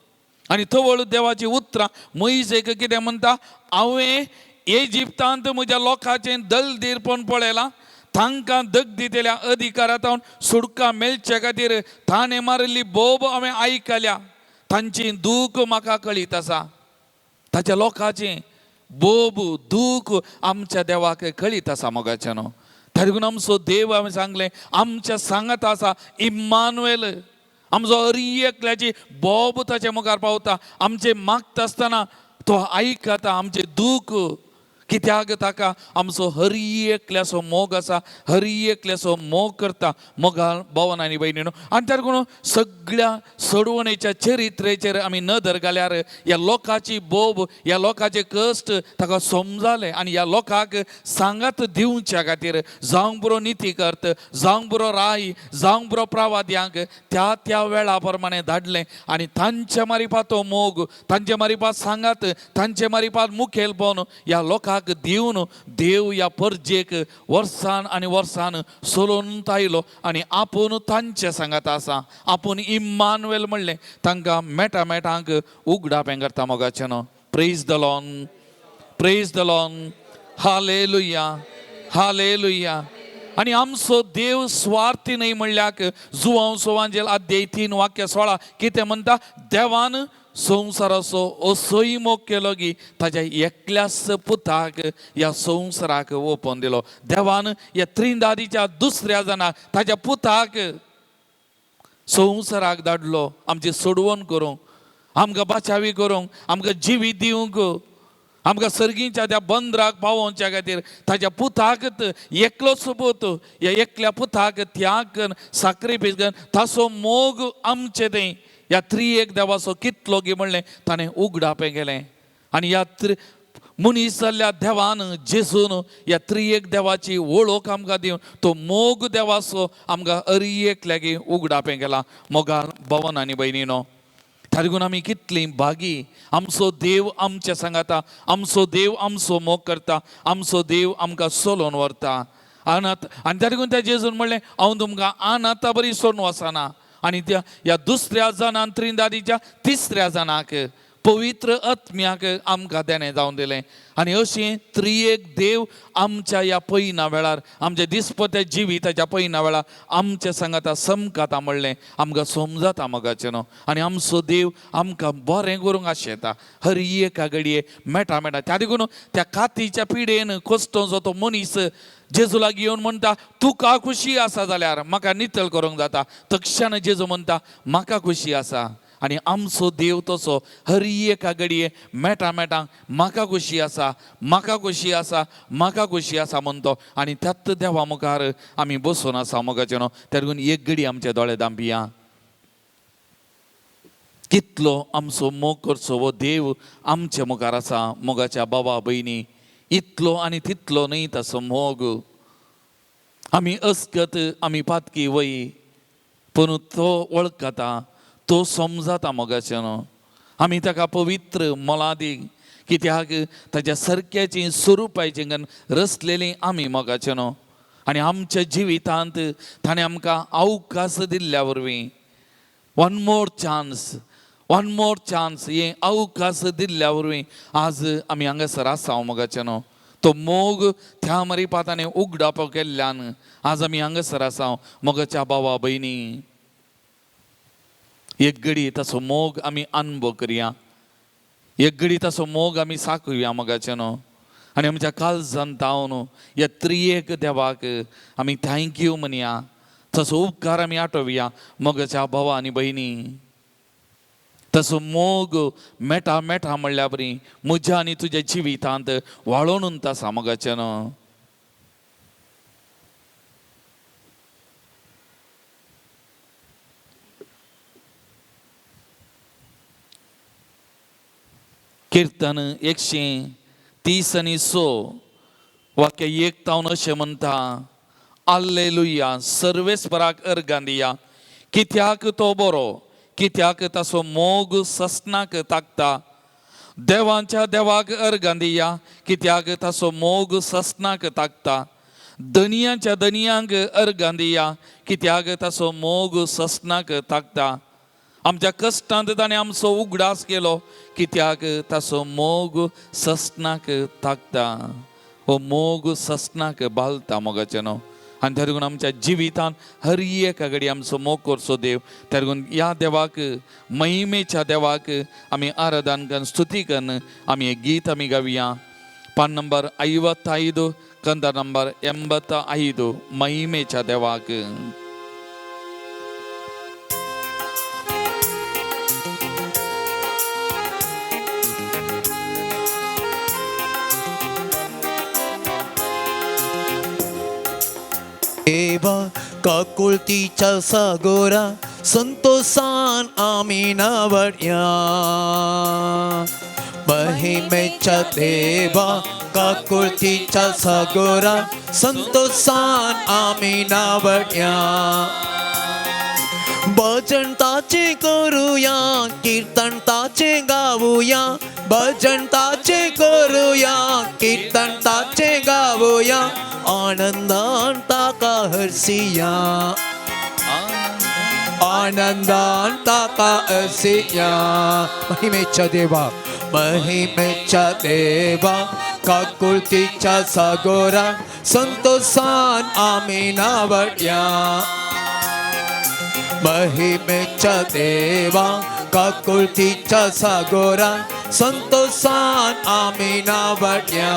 आनी थवळ देवाची उतरां मोयजेक कितें म्हणटा, हांवें इजिप्तांत म्हज्या लोकांचें दलदीरपण पळयलां, तांकां दगदितेल्या अधिकारांत सुटका मेळचे खातीर ताणें मारिल्ली बोब हांवें आयकल्या, तांची दूख म्हाका कळीत आसा. ताच्या लोकांचें बोब दूख आमच्या देवाक कळीत आसा मोगाचें न्हू. त्या देखून आमचो देव हांवें सांगलें आमच्या सांगात आसा, इम्मानुएल आमचो हर एकल्याची बोब ताच्या मुखार पावता, आमचें मागता आसतना तो आयकता आमचें दूख, कित्याक ताका आमचो हर एकल्याचो मोग आसा, हर एकल्याचो मोग करता मोगाल भोवन आनी भयणीनो. आनी त्या देखून सगळ्या सोडवणेच्या चरित्रेचेर आमी नदर घाल्यार ह्या लोकांची बोब, ह्या लोकांचे कश्ट ताका समजाले आनी ह्या लोकांक सांगात दिवच्या खातीर जावंक पुरो निती करत, जावंक पुरो राय, जावंक पुरो प्रवाद्यांक त्या त्या वेळा प्रमाणे धाडलें आनी तांचे मारिपात तो मोग, तांचे मारिपात सांगात, तांचे मारिपात मुखेलपण ह्या लोकांक दिवन देव ह्या परजेक वर्सान आनी वर्सान सोलोवन आयलो आनी आपूण तांचे सांगात आसा. आपूण इम्मानुएल म्हणलें तांकां मेटा मेटांक उगडापें करता मोगाचें न्हू. Praise the Lord, praise the Lord, hallelujah, hallelujah. आनी आमचो देव स्वार्थी न्हय म्हणल्याक जुवांव सोवांजेल अध्याय 3:16 कितें म्हणटा, देवान संवसाराचो असोय मोग केलो की ताच्या एकल्याच पुताक ह्या संवसाराक ओपोवन दिलो. देवान ह्या त्रिंदादीच्या दुसऱ्या जाणाक ताच्या पुताक संवसाराक धाडलो आमची सोडवण करूंक, आमकां बाचावी करूंक, आमकां जिवीत दिवंक, आमकां सर्गीच्या त्या बंदराक पावोवच्या खातीर ताच्या पुताक एकलोच पूत ह्या एकल्या पुताक त्याग करून साक्रिफीस करून ताचो मोग आमचे थंय ह्या त्रिएक देवाचो कितलो गी म्हणलें ताणें उगडापें केलें. आनी ह्या मनीस जाल्ल्या देवान जेजून ह्या त्रिएक देवाची वळख आमकां दिवन तो मोग देवाचो आमकां हर एकल्यागी उगडापें केला. मोगान भवन आनी भयणीनो, त्या देखून आमी कितलीं भागी, आमचो देव आमच्या सांगाता, आमचो देव आमचो मोग करता, आमचो देव आमकां चलोवन व्हरता. अनाथ आनी त्या देखून त्या जेजून म्हणलें हांव तुमकां अनाथा बरी सोडून वचना. आनी त्या ह्या दुसऱ्या जाणान त्रिंदादीच्या तिसऱ्या जाणाक पवित्र आत्म्याक आमकां देणें जावन दिलें. आनी अशें त्रिएक देव आमच्या ह्या पयना वेळार आमच्या दिसपत्या जिविताच्या पयना वेळार आमच्या सांगाता समकाता म्हणलें आमकां समजाता मोगाचें न्हू. आनी आमचो देव आमकां बरें करूंक आशेता हर एका घडये मेटा मेटा. त्या देखून त्या कातीच्या पिडेन कोश्टोंचो तो मनीस जेजू लागीं येवन म्हणटा तुका खुशी आसा जाल्यार म्हाका नितळ करूंक जाता. तक्षण जेजू म्हणटा म्हाका खुशी आसा. आनी आमचो देव तसो हर एका घडये मेटा मेटांक म्हाका खोशी आसा, म्हाका खोशी आसा, म्हाका खोशी आसा म्हणतो आनी त्याच देवा मुखार आमी बसून आसा मोगाचें न्हू. त्या लागून एक घडी आमचे दोळे दांपिया. कितलो आमचो मोग करचो हो देव आमचे मुखार आसा मोगाच्या बाबा भयणी. इतलो आनी तितलो न्हय ताचो मोग. आमी अस्कत आमी पातकी वय पूण तो वळखता, तो समजता मोगाचें न्हू. आमी ताका पवित्र मोलादीक कित्याक ताच्या सारक्याची स्वरुपाचें रचलेलीं आमी मोगाचें न्हू. आनी आमच्या जिवितांत ताणें आमकां अवकाश दिल्ल्या वरवीं one more chance, one more chance हे अवकाश दिल्ल्या वरवीं आज आमी हांगासर आसा मोगाचें न्हू. तो मोग त्या मरिपात ताणें उगडापो केल्ल्यान आज आमी हांगासर आसा मोगाच्या भावा भयणी. एक घडी ताचो मोग आमी अनुभव करया, एक घडी ताचो मोग आमी साकुया मोगाचें न्हू. आनी आमच्या काळजान तावन ह्या त्रियेक देवाक आमी thank you म्हणया, ताचो उपकार आमी आठोवया मोगाच्या भावा आनी भयणी. तसो मोग मेटा मेटा म्हणल्या बरी म्हज्या आनी तुज्या जिवितांत वाळोवन उरता आसा मोगाचें न्हू. किर्तन 130 आणि 6 वाक्य 1 तावन अशें म्हणटा, आल्लेलुया, सर्वेस्पराक अर्गां दिया, कित्याक तो बरो, कित्याक ताचो मोग ससनाक ताकता. देवांच्या देवाक अर्गां दिया, कित्याक ताचो मोग ससनाक ताकता. दनियांच्या दनियांक अर्गां दिया, कित्याक ताचो मोग ससनाक ताकता. आमच्या कश्टांत ताणें आमचो उगडास केलो, कित्याक ताचो मोग ससनाक ताकता. हो मोग ससनाक बालता मोगाचें न्हू. आनी त्या लागून आमच्या जिवितांत हर एका घडी आमचो मोग करचो देव. त्या लागून ह्या देवाक, महिमेच्या देवाक आमी आराधन करून स्तुती करून आमी एक गीत आमी गावया. पान नंबर 55, कंद नंबर 85, महिमेच्या देवाक. देवा काकुळतीच्या सागोरा संतोषान आमी नावडया. महिमेच्या देवा काकुळतीच्या सागोरा संतोषान आमी नावडया. भजन ताचे करूया, कीर्तन ताचे गाऊया. भजन ताचे करूया, कीर्तन ताचे गाऊया. आनंदान ताका हरसिया, आनंदान ताका हरसिया. महिमेच्या देवा, महिमेच्या देवा काकुळतीच्या सागोरा संतोषान आमी नावडया. महिमेच्या देवा काकुळतीच्या सागोरा संतोषान आमी नावडया.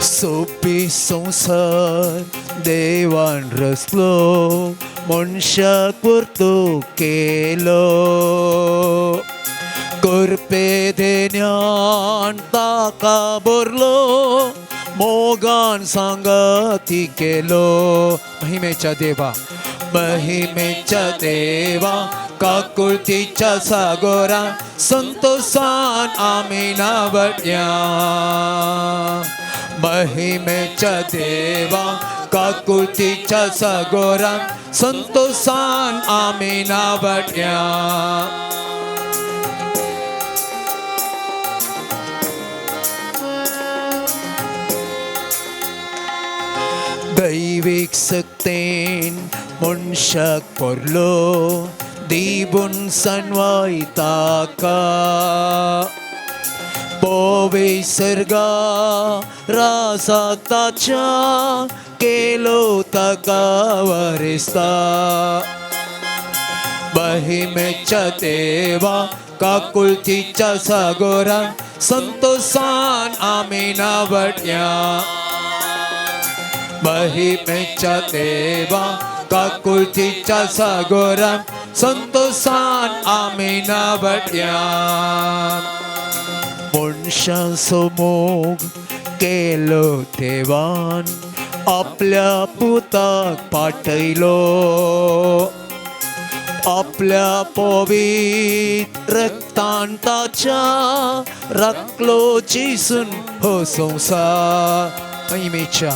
सोपी संवसार देवान रचलो, मनशाक पुरतो केलो. करपे देण्यान ताका भरलो, मोगान सांगाती केलो. महिमेच्या देवा, महिमेच्या देवा काकुळतीच्या सागोरा संतोषान आमी नावडया. महिमेच्या देवा काकुळतीच्या सागोरा संतोषान आमी नावडया. दैवीक सक्तेन मनशाक पडलो, दिबून सनवाय ताका. पोवे सर्गा रासाक ताच्या केलो ताका वरिस्ता. महिमेच्या देवा काकुळतीच्या सागोरा संतोषान आमी नावडया. महिमेच्या देवा काकुळतीच्या सागोरा संतोषान आमी नावडया. मनशांचो मोग केलो देवान आपल्या पुताक पाठयलो, आपल्या पवित्र रक्तान ताच्या राखलो जेसून हो संवसार. महिमेच्या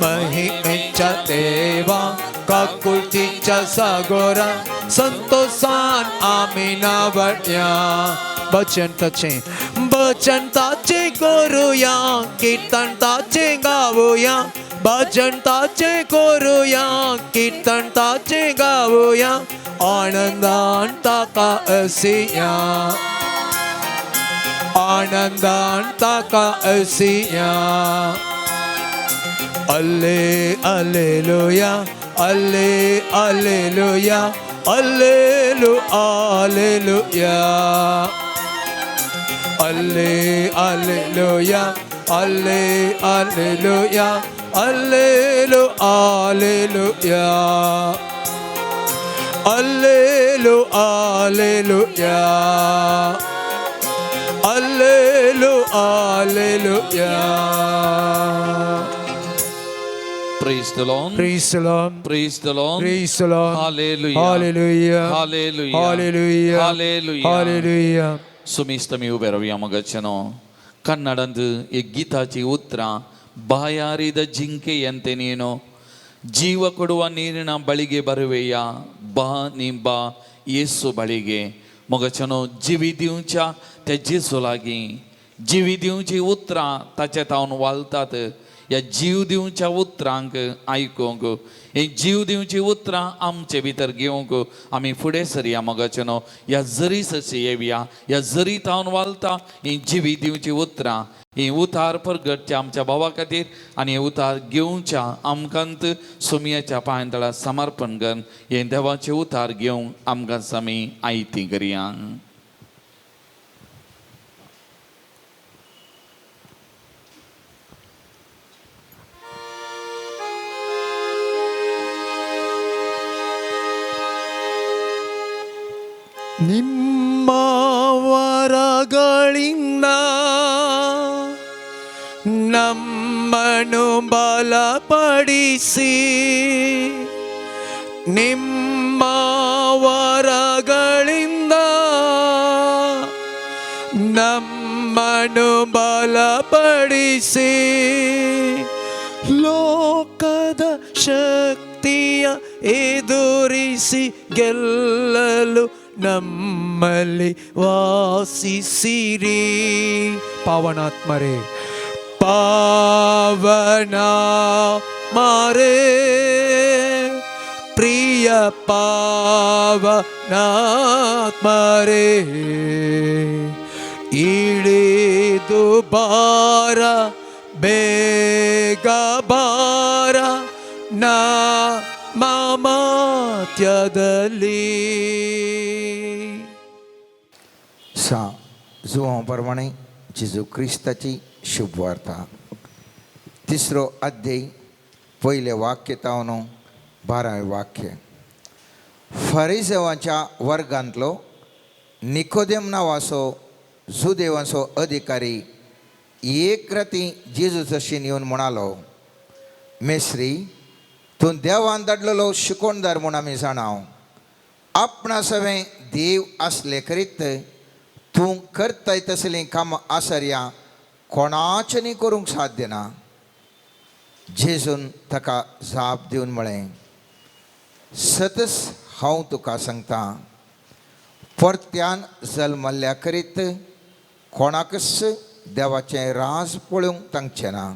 महिमेच्या देवा काकुळतीच्या सागोरा संतोषान आमी नावडया. भजन ताचें भजन ताचें करुया, कीर्तन ताचें गावया, भजन ताचें करुया, कीर्तन ताचें गावया, आनंदान ताका असिया, आनंदान ताका असिया. अल्ले alleluia, alle alleluia, allelu alleluia, alle alleluia, alle alleluia, allelu alleluia, allelu alleluia, allelu alleluia. Praise the Lord. Praise the Lord. Praise the Lord. Praise the Lord. Hallelujah. Hallelujah. Hallelujah. Hallelujah. Hallelujah. Hallelujah. सुमिस्त मी उबे रावया मगाचेनो. कन्नडांत एक गीताची उतरां, ಬಾಯಾರಿದ ಜಿಂಕೆಯಂತೆ ನೀನು ಜೀವ ಕೊಡುವ ನೀರಿನ ಬಳಿಗೆ ಬರುವೆಯ, ಬಾ ನೀ ಬಾ ಯೇಸು ಬಳಿಗೆ. मोगाचेनो, जिवी दिवच्या त्या जेजू लागीं, जिवी दिवची उतरां ताचे तावन वालतात. ह्या जीव दिवच्या उतरांक आयकूंक, ही जीव दिवची उतरां आमचे भितर घेवंक आमी फुडें सरया. मोगाचेनो, ह्या जरी सशी येवया, ह्या जरी तावन वालता ही जिवी दिवची उतरां. ही उतार परगटच्या आमच्या भावा खातीर आनी हे उतार घेवच्या आमकांत सोमयाच्या पांयतळा समर्पण करून हे देवाचे उतार घेवंक आमकां आमी आयती करया. ನಿಮ್ಮ ವರಗಳಿಂದ ನಮ್ಮನ್ನು ಬಲಪಡಿಸಿ, ನಿಮ್ಮ ವರಗಳಿಂದ ನಮ್ಮನ್ನು ಬಲಪಡಿಸಿ, ಲೋಕದ ಶಕ್ತಿಯ ಎದುರಿಸಿ ಗೆಲ್ಲಲು ನಮ್ಮಲ್ಲಿ ವಾಸಿಸಿರಿ. ಪಾವನಾತ್ಮರೇ, ಪಾವನ ಮಾರೇ, ಪ್ರಿಯ ಪಾವನಾತ್ಮರೇ, ಇಳಿದು ಬಾರ, ಬೇಗ ಬಾರ ನಮ್ಮ ಮಾತ್ಯದಲ್ಲಿ. सा जुवां प्रमाणे जेजू क्रिस्ताची शुभवार्ता, तिसरो अध्याय, पयलें वाक्य तावन 12वें वाक्य. फरिजेवाच्या वर्गांतलो निकोदेम नांवाचो जुदेवांचो अधिकारी एक राती जेजू चशीन येवन म्हणालो, मेस्त्री, तूं देवान धाडलेलो शिकोणदार म्हूण आमी जाणाव. आपणा सवें देव आसले करीत तूं करताय तसलीं कामां आसरया कोणाच्यानी करूंक साध्य ना. जेजून ताका जाप दिवन म्हळें, सतच हांव तुका सांगता, परत्यान जल्मल्ल्या करीत कोणाकच देवाचें राज पळोवंक तांचें ना.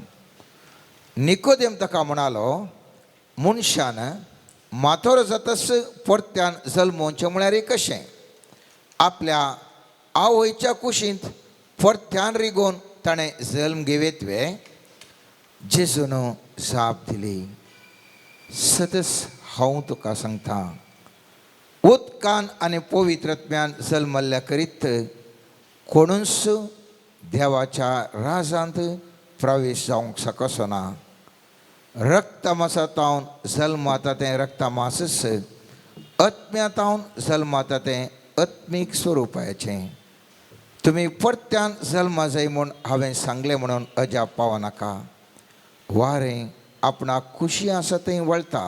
निकोदेम ताका म्हणालो, मनशान माथोरो जातच परत्यान जल्मोवचें म्हळ्यार कशें? आपल्या आवयच्या कुशींत परत्यान रिगोवन ताणें जल्म घेवयेत वे? जेजून जाप दिली, सतच हांव तुका सांगता, उदकान आनी पवित्रत्म्यान जल्मल्ल्या करीत कोणूच देवाच्या राजांत प्रवेश जावंक शकसो ना. रक्तमासा तावन जल्माता तें रक्तमासच, आत्म्या तावन जल्माता तें आत्मीक स्वरुपाचें. तुमी परत्यान जल्मा जाय म्हूण हांवें सांगलें म्हणून अजाप पावनाका. वारें आपणाक खुशी आसा थंय वळटा,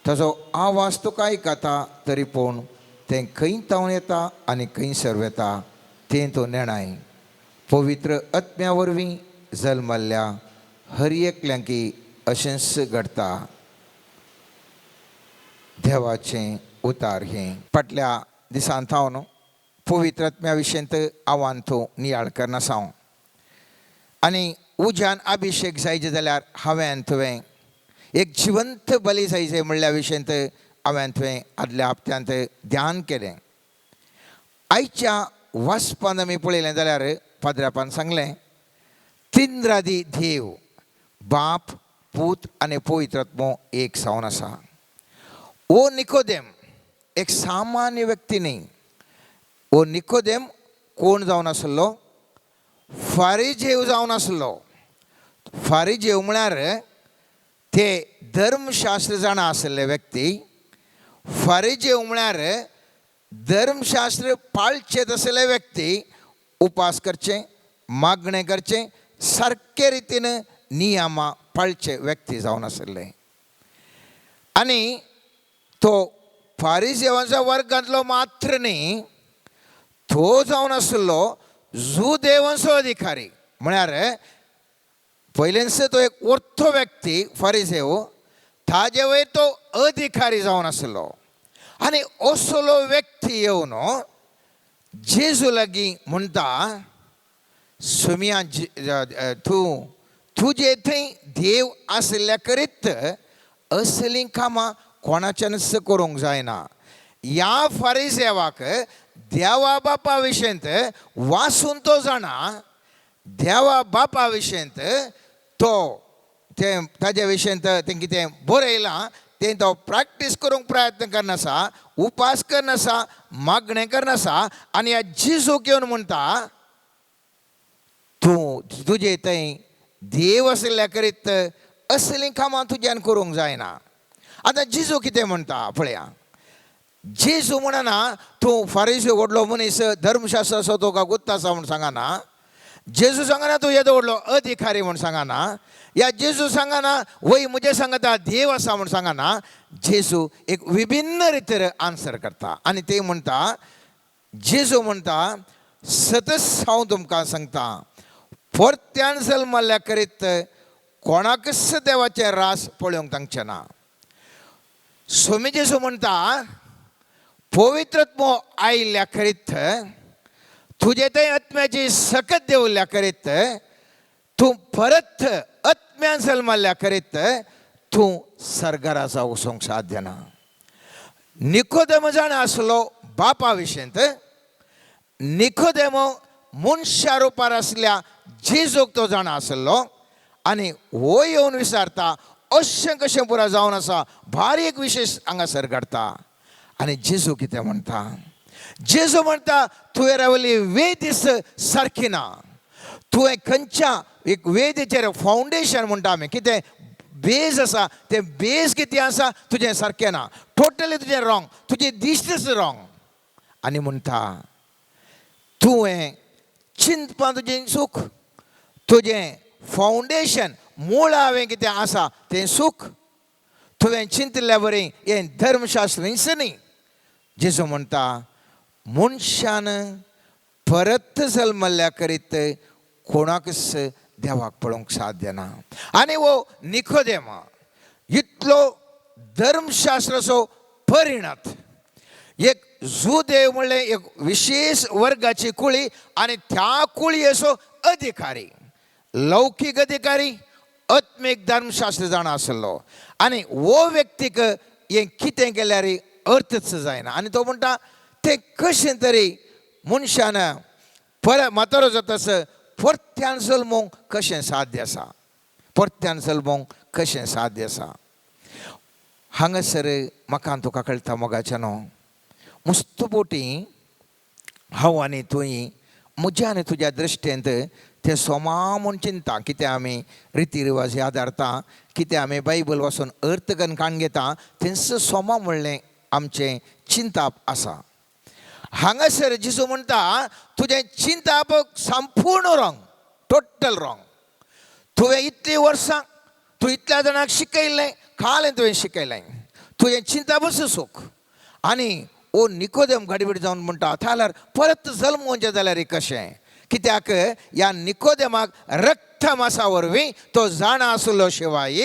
ताजो आवाज तुका आयकता, तरी पूण तें खंय तावन येता आनी खंयसर वेता तें तूं नेणाय. पवित्र आत्म्या वरवीं जल्मल्ल्या हर एकल्यांकी अशेंच घडटा. देवाचें उतार हें. फाटल्या दिसान थावन पवित्र आत्म्या विशयंत आव्हान तूं नियाळ करनासा हांव आनी उज्यान अभिशेक जायचे जाल्यार हांवें तुवें एक जिवंत बली जायचे म्हणल्या विशयंत हांवें तुवें आदल्या हप्त्यांत ध्यान केलें. आयच्या वाचपान आमी पळयलें जाल्यार पाद्रापान सांगलें, तिंद्रादी देव बाप, पूत आनी पवित्र आत्मो एक जावन आसा. ओ निकोदेम एक सामान्य व्यक्ती न्ही. ओ निकोदेम कोण जावन आसलो? फारीजेव जावन आसलो. फारीजेव म्हळ्यार ते धर्मशास्त्र जाणा आसले व्यक्ती. फारीजेव म्हळ्यार धर्मशास्त्र पाळचे तसले व्यक्ती, उपास करचे, मागणें करचें, सारके रितीन नियमां पाळचे व्यक्ती जावन आसले. आनी तो फारीजेवांच्या वर्गांतलो मात्र न्ही, तो जावन आसलो जुदेवांचो अधिकारी. म्हळ्यार पयलेंच तो एक वर्थो व्यक्ती फारीजेव, ताजे वयर तो अधिकारी जावन आसलो. आनी असलो व्यक्ती येवन जेजू लागीं म्हणटा, सुमिया, तूं तुजे थंय देव आशिल्ल्या करीत असलीं कामां कोणाच्यानच करूंक जायना. ह्या फारीजेवाक देवा बापा विशयंत वासून तो जाणा, देवा बापा विशयंत तो तें ताज्या विशयंत तें कितें बरयलां तें तो प्रॅक्टीस करूंक प्रयत्न करनासा, उपास करनासा, मागणें करनासा. आनी ह्या जिजूक येवन म्हणटा, तूं तुजे थंय देव आशिल्ल्या करीत असलीं कामां तुज्यान करूंक जायना. आतां जिजू कितें म्हणटा पळया. जेजू म्हणना तूं फारीस व्हडलो मनीस, धर्मशास्त्र तुका गुत्त आसा म्हूण सांगना. जेजू सांगना तूं येदो व्हडलो अधिकारी म्हूण सांगना. या जेजू सांगना वय म्हजे सांगता देव आसा म्हूण सांगना. जेजू एक विभिन्न रितीर आन्सर करता आनी ते म्हणटा, जेजू म्हणटा, सतच हांव तुमकां सांगता, परत्यान जल्मल्ल्या करीत कोणाकच देवाचें रास पळोवंक तांचें ना. स्वामी जेजू म्हणटा, पवित्रत्व आयिल्ल्या करीत, तुजे थंय आत्म्याची सकत देवल्या करीत, तूं परत आत्म्यान जल्मल्ल्या करीत तूं सर्गाराजा वचूंक साध्य ना. निकोदेम जाणा आसलो बापा विशयंत. निकोदेम मनशा रुपार आसल्या जेजूक तो जाणा आसलो. आनी हो येवन विचारता, अशें कशें पुरा जावन आसा? भारी एक विशेश हांगासर घडटा. आनी जेजू कितें म्हणटा? जेजू म्हणटा, तुवें रावली वेदीस सारकी ना. तुवें खंयच्या एक वेदीचेर फावंडेशन म्हणटा आमी, कितें बेज आसा, तें बेज कितें आसा तुजें सारकें ना. टोटली तुजें रॉंग, तुजी दिश्टच रॉंग. आनी म्हणटा, तुवें चिंतपां तुजें चूक, तुजें फावंडेशन मुळावें कितें आसा तें चूक. तुवें चिंतल्या बरी हें धर्मशास्त्र न्ही. जेजू म्हणटा, मनशान परत जल्मल्ल्या करीत कोणाकच देवाक पळोवंक साध्य ना. आनी हो निकोदेम इतलो धर्मशास्त्राचो परिणत, एक जुदेव म्हणलें एक विशेश वर्गाची कुळी आनी त्या कुळयेचो अधिकारी, लौकीक अधिकारी, आत्मीक धर्मशास्त्र जाणा आसलो. आनी हो व्यक्तीक हें कितें केल्यार अर्थच जायना. आनी तो म्हणटा, तें कशें तरी मनशान परत म्हातारो जातास परत्यान जल्मूंक कशें साध्य आसा? परत्यान जल्मूंक कशें साध्य आसा? हांगासर म्हाका तुका कळटा मोगाचें न्हू. मुस्त पोटी हांव आनी तुंय म्हज्या आनी तुज्या दृश्टेंत तें सोमा म्हूण चिंता कितें आमी रिती रिवाज आदारता, कितें आमी बायबल वाचून अर्थ करून काण घेता, तेंच सोमा म्हणलें आमचें चिंताप आसा. हांगासर जेजू म्हणटा तुजें चिंताप संपूर्ण रॉंग, टोटल रॉंग. तुवें इतलीं वर्सां तूं इतल्या जाणांक शिकयलें, कालें तुवें शिकयलें, तुजें चिंतापच सूख. आनी ओ निकोदेम घडबीड जावन म्हणटा जाल्यार परत जल्मोवचें जाल्यार कशें? कित्याक ह्या निकोदेमाक रक्तमासा वरवीं तो जाणा आसलो शिवाय,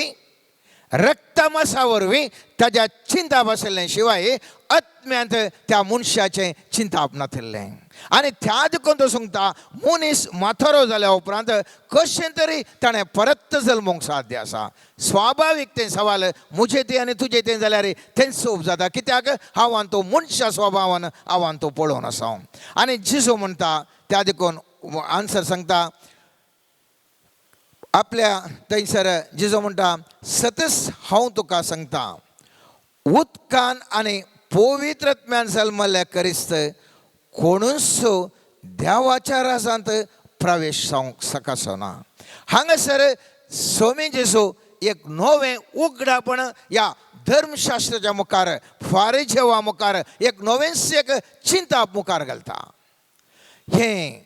रक्तमासा वरवीं ताज्या चिंताप आशिल्लें शिवाय आत्म्यांत त्या मनशाचें चिंताप नातिल्लें. आनी त्या देखून तो सांगता मनीस म्हातारो जाल्या उपरांत कशें तरी ताणें परत जल्मूंक साध्य आसा. स्वाभावीक तें सवाल म्हजें तें आनी तुजें तें जाल्यार तेंच उब जाता, कित्याक हांवान तो मनशा स्वभावान हांवान तो पळोवन आसा. आनी जेजू म्हणटा त्या देखून आन्सर सांगता आपल्या थंयसर जेजू म्हणटा सतच हांव तुका सांगता उदकान आनी पवित्र आत्म्यान जल्मल्ल्या क्रिस्त कोणूच देवाच्या राजांत प्रवेश जावंक शकचो ना. हांगासर स्वामी जेजू एक नवें उगडापण ह्या धर्मशास्त्राच्या मुखार, फारिजेवा मुखार एक नवेंच एक चिंताप मुखार घालता. हें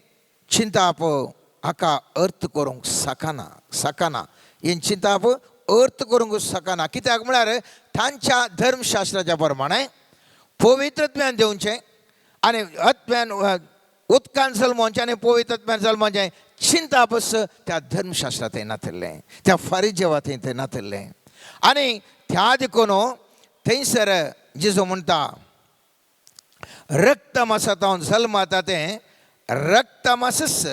चिंताप हाका अर्थ करूंक शकना, शकना. हें चिंताप अर्थ करूंक शकना, कित्याक म्हळ्यार तांच्या धर्मशास्त्राच्या प्रमाणे पवित्र ज्ञान दिवचें आनी आत्म्यान उदकान जल्मोवचें आनी पवित्र आत्म्यान जल्मोवचें चिंतापस त्या धर्मशास्त्रांत थंय नातिल्लें, त्या फारिजेवा थंय थंय नातिल्लें. आनी त्या देखून थंयसर जेजू म्हणटा रक्तमासांत जल्माता तें रक्तमासच,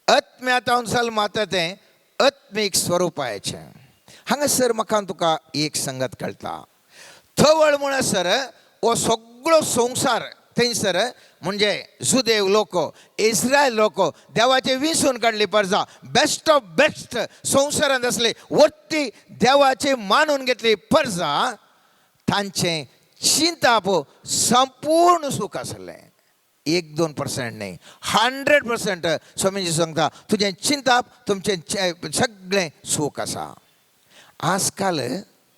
आत्म्यांत जल्माता तें आत्मीक स्वरुपाचें. हांगासर म्हाका तुका एक संगत कळटा, थवळ म्हणसर हो सगळो संवसार थंयसर म्हणजे जुदेव लोक, इस्रायल लोक, देवाचे विंचून काडली परजा, बेस्ट ऑफ बेस्ट संवसारांत आसली वट्टी देवाची मानून घेतली परजा, तांचें चिंताप संपूर्ण सूख आसलें. 1-2% न्ही, 100%. स्वामीजी सांगता तुजें चिंताप तुमचें सगळें सूख आसा. आजकाल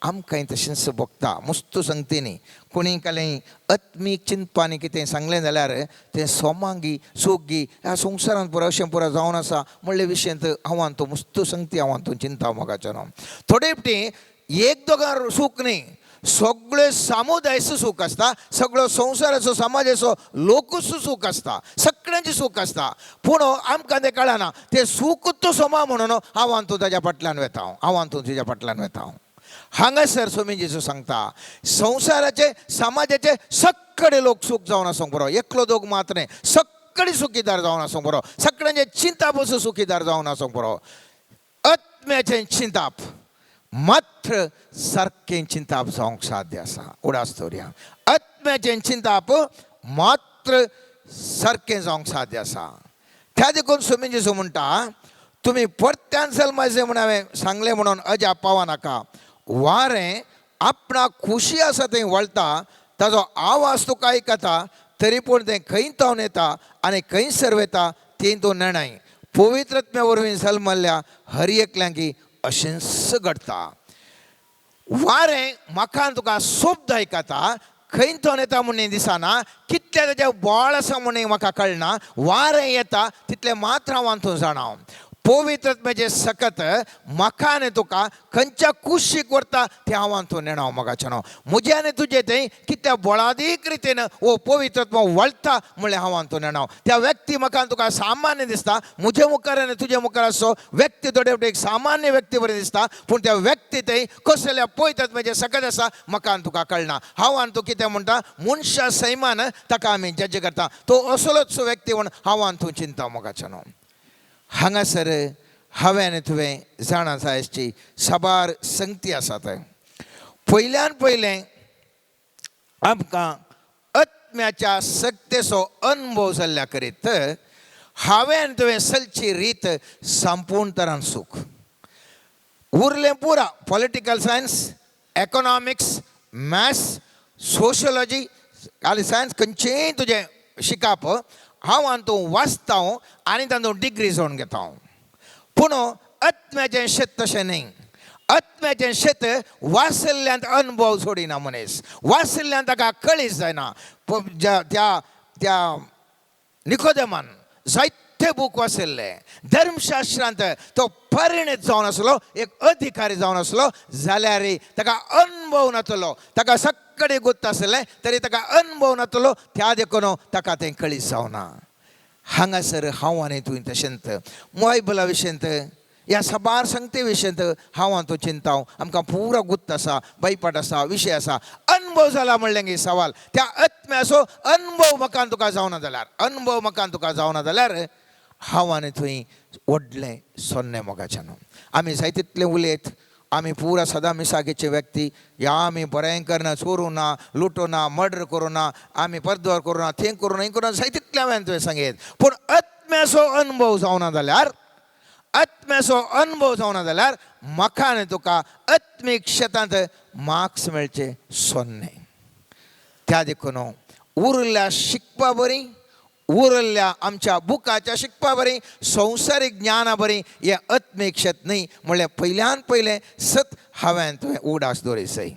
आमकां तशेंच भोगता मुस्त सांगती न्ही, कोणी कालें आत्मीक चिंतपानी कितें सांगलें जाल्यार तें सोमांगी सुखगी ह्या संवसारांत पुरो अशें पुरो जावन आसा म्हणले विशयांत हांवान तो मुस्त सांगती, हांवान तो चिंता मोगाचो न्हू. थोडे फावटी एक दोगां सूख न्ही, सगळे सामुदायचो सूख आसता, सगळो संवसाराचो समाजाचो लोकूच सूख आसता, सगळ्यांचें सूख आसता. पूण आमकां तें कळना, तें सूख तो सोमा म्हणून हांवान तूं ताज्या फाटल्यान वेता, हांवान तूं तुज्या फाटल्यान वेता. हांगासर स्वामी जेजू सांगता संवसाराचे समाजाचे सगळे लोक सूख जावन आसूंक बरो, एकलो दोग मात्र न्ही, सगळे सुखीदार जावन आसूंक बरो, सगळ्यांचे चिंताप असो सुखीदार जावन आसूंक बरो. आत्म्याचें चिंताप मात्र सारकें चिंताप जावंक साध्य आसा. उडास दवरया, आत्म्याचें चिंताप मात्र सारकें जावंक साध्य आसा. त्या देखून स्वामी जेजू म्हणटा तुमी परत्यान जल्माचें म्हूण हांवें सांगलें म्हणून अजाप पावनाका. वारें आपणाक खुशी आसा थंय वळटा, ताजो आवाज तुका आयकता, तरी पूण तें खंय तावन येता आनी खंयसर वता तें तूं नेणाय. पवित्र आत्म्या वरवीं जल्मल्ल्या हर एकल्यांकी अशेंच घडटा. वारें म्हाका तुका शब्द आयकता, खंय तावन येता म्हूण दिसना, कितलें ताजें बळ आसा म्हूण म्हाका कळना, वारें येता तितलें मात्र हांव तूं जाणा. पवित्र आत्म्याचें सकत म्हाका आनी तुका खंयच्या कुशीक व्हरता तें हांव तूं नेणा मोगाचें न्हू. म्हजें आनी तुजें थंय कितल्या बळादीक रितीन हो पवित्र आत्मो वळटा म्हणलें हांव तूं नेणा. त्या व्यक्ती म्हाका तुका सामान्य दिसता, म्हजे मुखार आनी तुजे मुखार आसचो व्यक्ती थोडे फावटी एक सामान्य व्यक्ती बरें दिसता, पूण त्या व्यक्ती थंय कसल्या पवित्र आत्म्याचें सकत आसा म्हाका आनी तुका कळना. हांव आनी तूं कितें म्हणटा, मनशा सैमान ताका आमी जज करता, तो असलोच व्यक्ती म्हूण हांव आनी तूं चिंता मोगाचें न्हू. हांगासर हांवें आनी तुवें जाणा जायची साबार संगती आसात. पयल्यान पयलें आमकां आत्म्याच्या सक्तेचो अनुभव जाल्ल्या करीत हांवें आनी तुवें चलची रीत संपूर्ण तरान सूख उरलें पुरा. Political science, economics, maths, sociology आनी सायन्स खंयचेंय तुजें शिकप हांव आनी तूं वाचता आनी तातूंत डिग्री जोडून घेता. पूण आत्म्याचें शेत तशें न्हय. आत्म्याचें शेत वाचल्ल्यांत अनुभव सोडिना मनीस, वाचल्ल्यान ताका कळीत जायना. त्या त्या निकोदेमान जायते बूक वाचिल्ले, धर्मशास्त्रांत तो परिणीत जावन आसलो, एक अधिकारी जावन आसलो, जाल्यार ताका अनुभव नातलो. ताका सगळे गुत्त आसलें तरी ताका अनुभव नातलो, त्या देखून ताका तें कळीत जावना. हांगासर हांव आनी तूं तशेंच बायबला विशयंत ह्या साबार संगते विशयंत हांव आनी तूं चिंता, आमकां पुरो गुत्त आसा, बायपाट आसा, विशय आसा. अनुभव जाला म्हणलें गे सवाल. त्या आत्म्याचो अनुभव म्हाका आनी तुका जावना जाल्यार, अनुभव म्हाका आनी तुका जावना जाल्यार हांव आनी थंय व्हडलें सोन्नें मोगाच्यान. आमी जाय तितलें उलयत, आमी पुरा सदां मिसागेचे व्यक्ती, ह्या आमी बरें करना, चोरूं ना, लुटूं ना, मर्डर करूं ना, आमी परद्वार करूं ना, थंय करूं ना, हें करूं ना, जाय तितलें हांवें तुवें सांगयत. पूण आत्म्याचो अनुभव जावना जाल्यार, आत्म्याचो अनुभव जावना जाल्यार म्हाका आनी तुका आत्मीक शेतांत मार्क्स मेळचे सोन्नें. त्या देखून उरिल्ल्या शिकपा बरी, उरिल्ल्या आमच्या बुकाच्या शिकपा बरी, संवसारीक ज्ञाना बरी हें आत्मीक शेत न्हय म्हणल्यार पयल्यान पयलें सत हांवें तुवें उडास दवरी सय.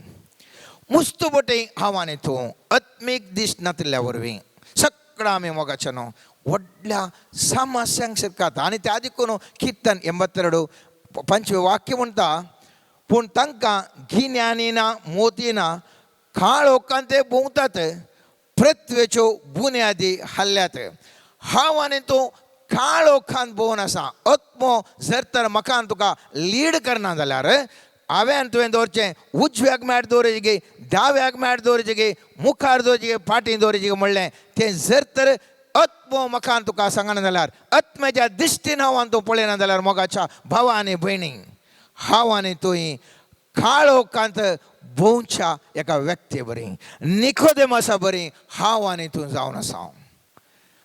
मुस्तू बटे हांव आनी तूं आत्मीक दीस नातिल्ल्या वरवीं सगळं आमी मोगाच्या न्हू व्हडल्या समस्यांक शिरकाता. आनी त्या देखून किर्तन 82 5 वाक्य म्हणटा, पूण तांकां गिन्यानी ना मोती ना, काळोखान ते भोंवतात, पृथ्वेच्यो बुन्यादी हल्ल्यात. हांव आनी तूं काळोखान भोंवन आसा. आत्मो जर तर म्हाका आनी तुका लीड करना जाल्यार हांवें आनी तुवें दवरचें उजव्याक मॅट दवरची गे, दाव्याक मॅट दवरची गे, मुखार दवरची गे, फाटीं दवरची गे म्हणलें तें जर तर आत्मो म्हाका आनी तुका सांगना जाल्यार, आत्म्याच्या दिश्टीन हांव आनी तूं पळयना जाल्यार मोगाच्या भावा आनी भयणी, हांव आनी तूं काळोखांत भोंवच्या एका व्यक्ती बरी, निकोदेमासा बरी हांव आनी तूं जावन आसा.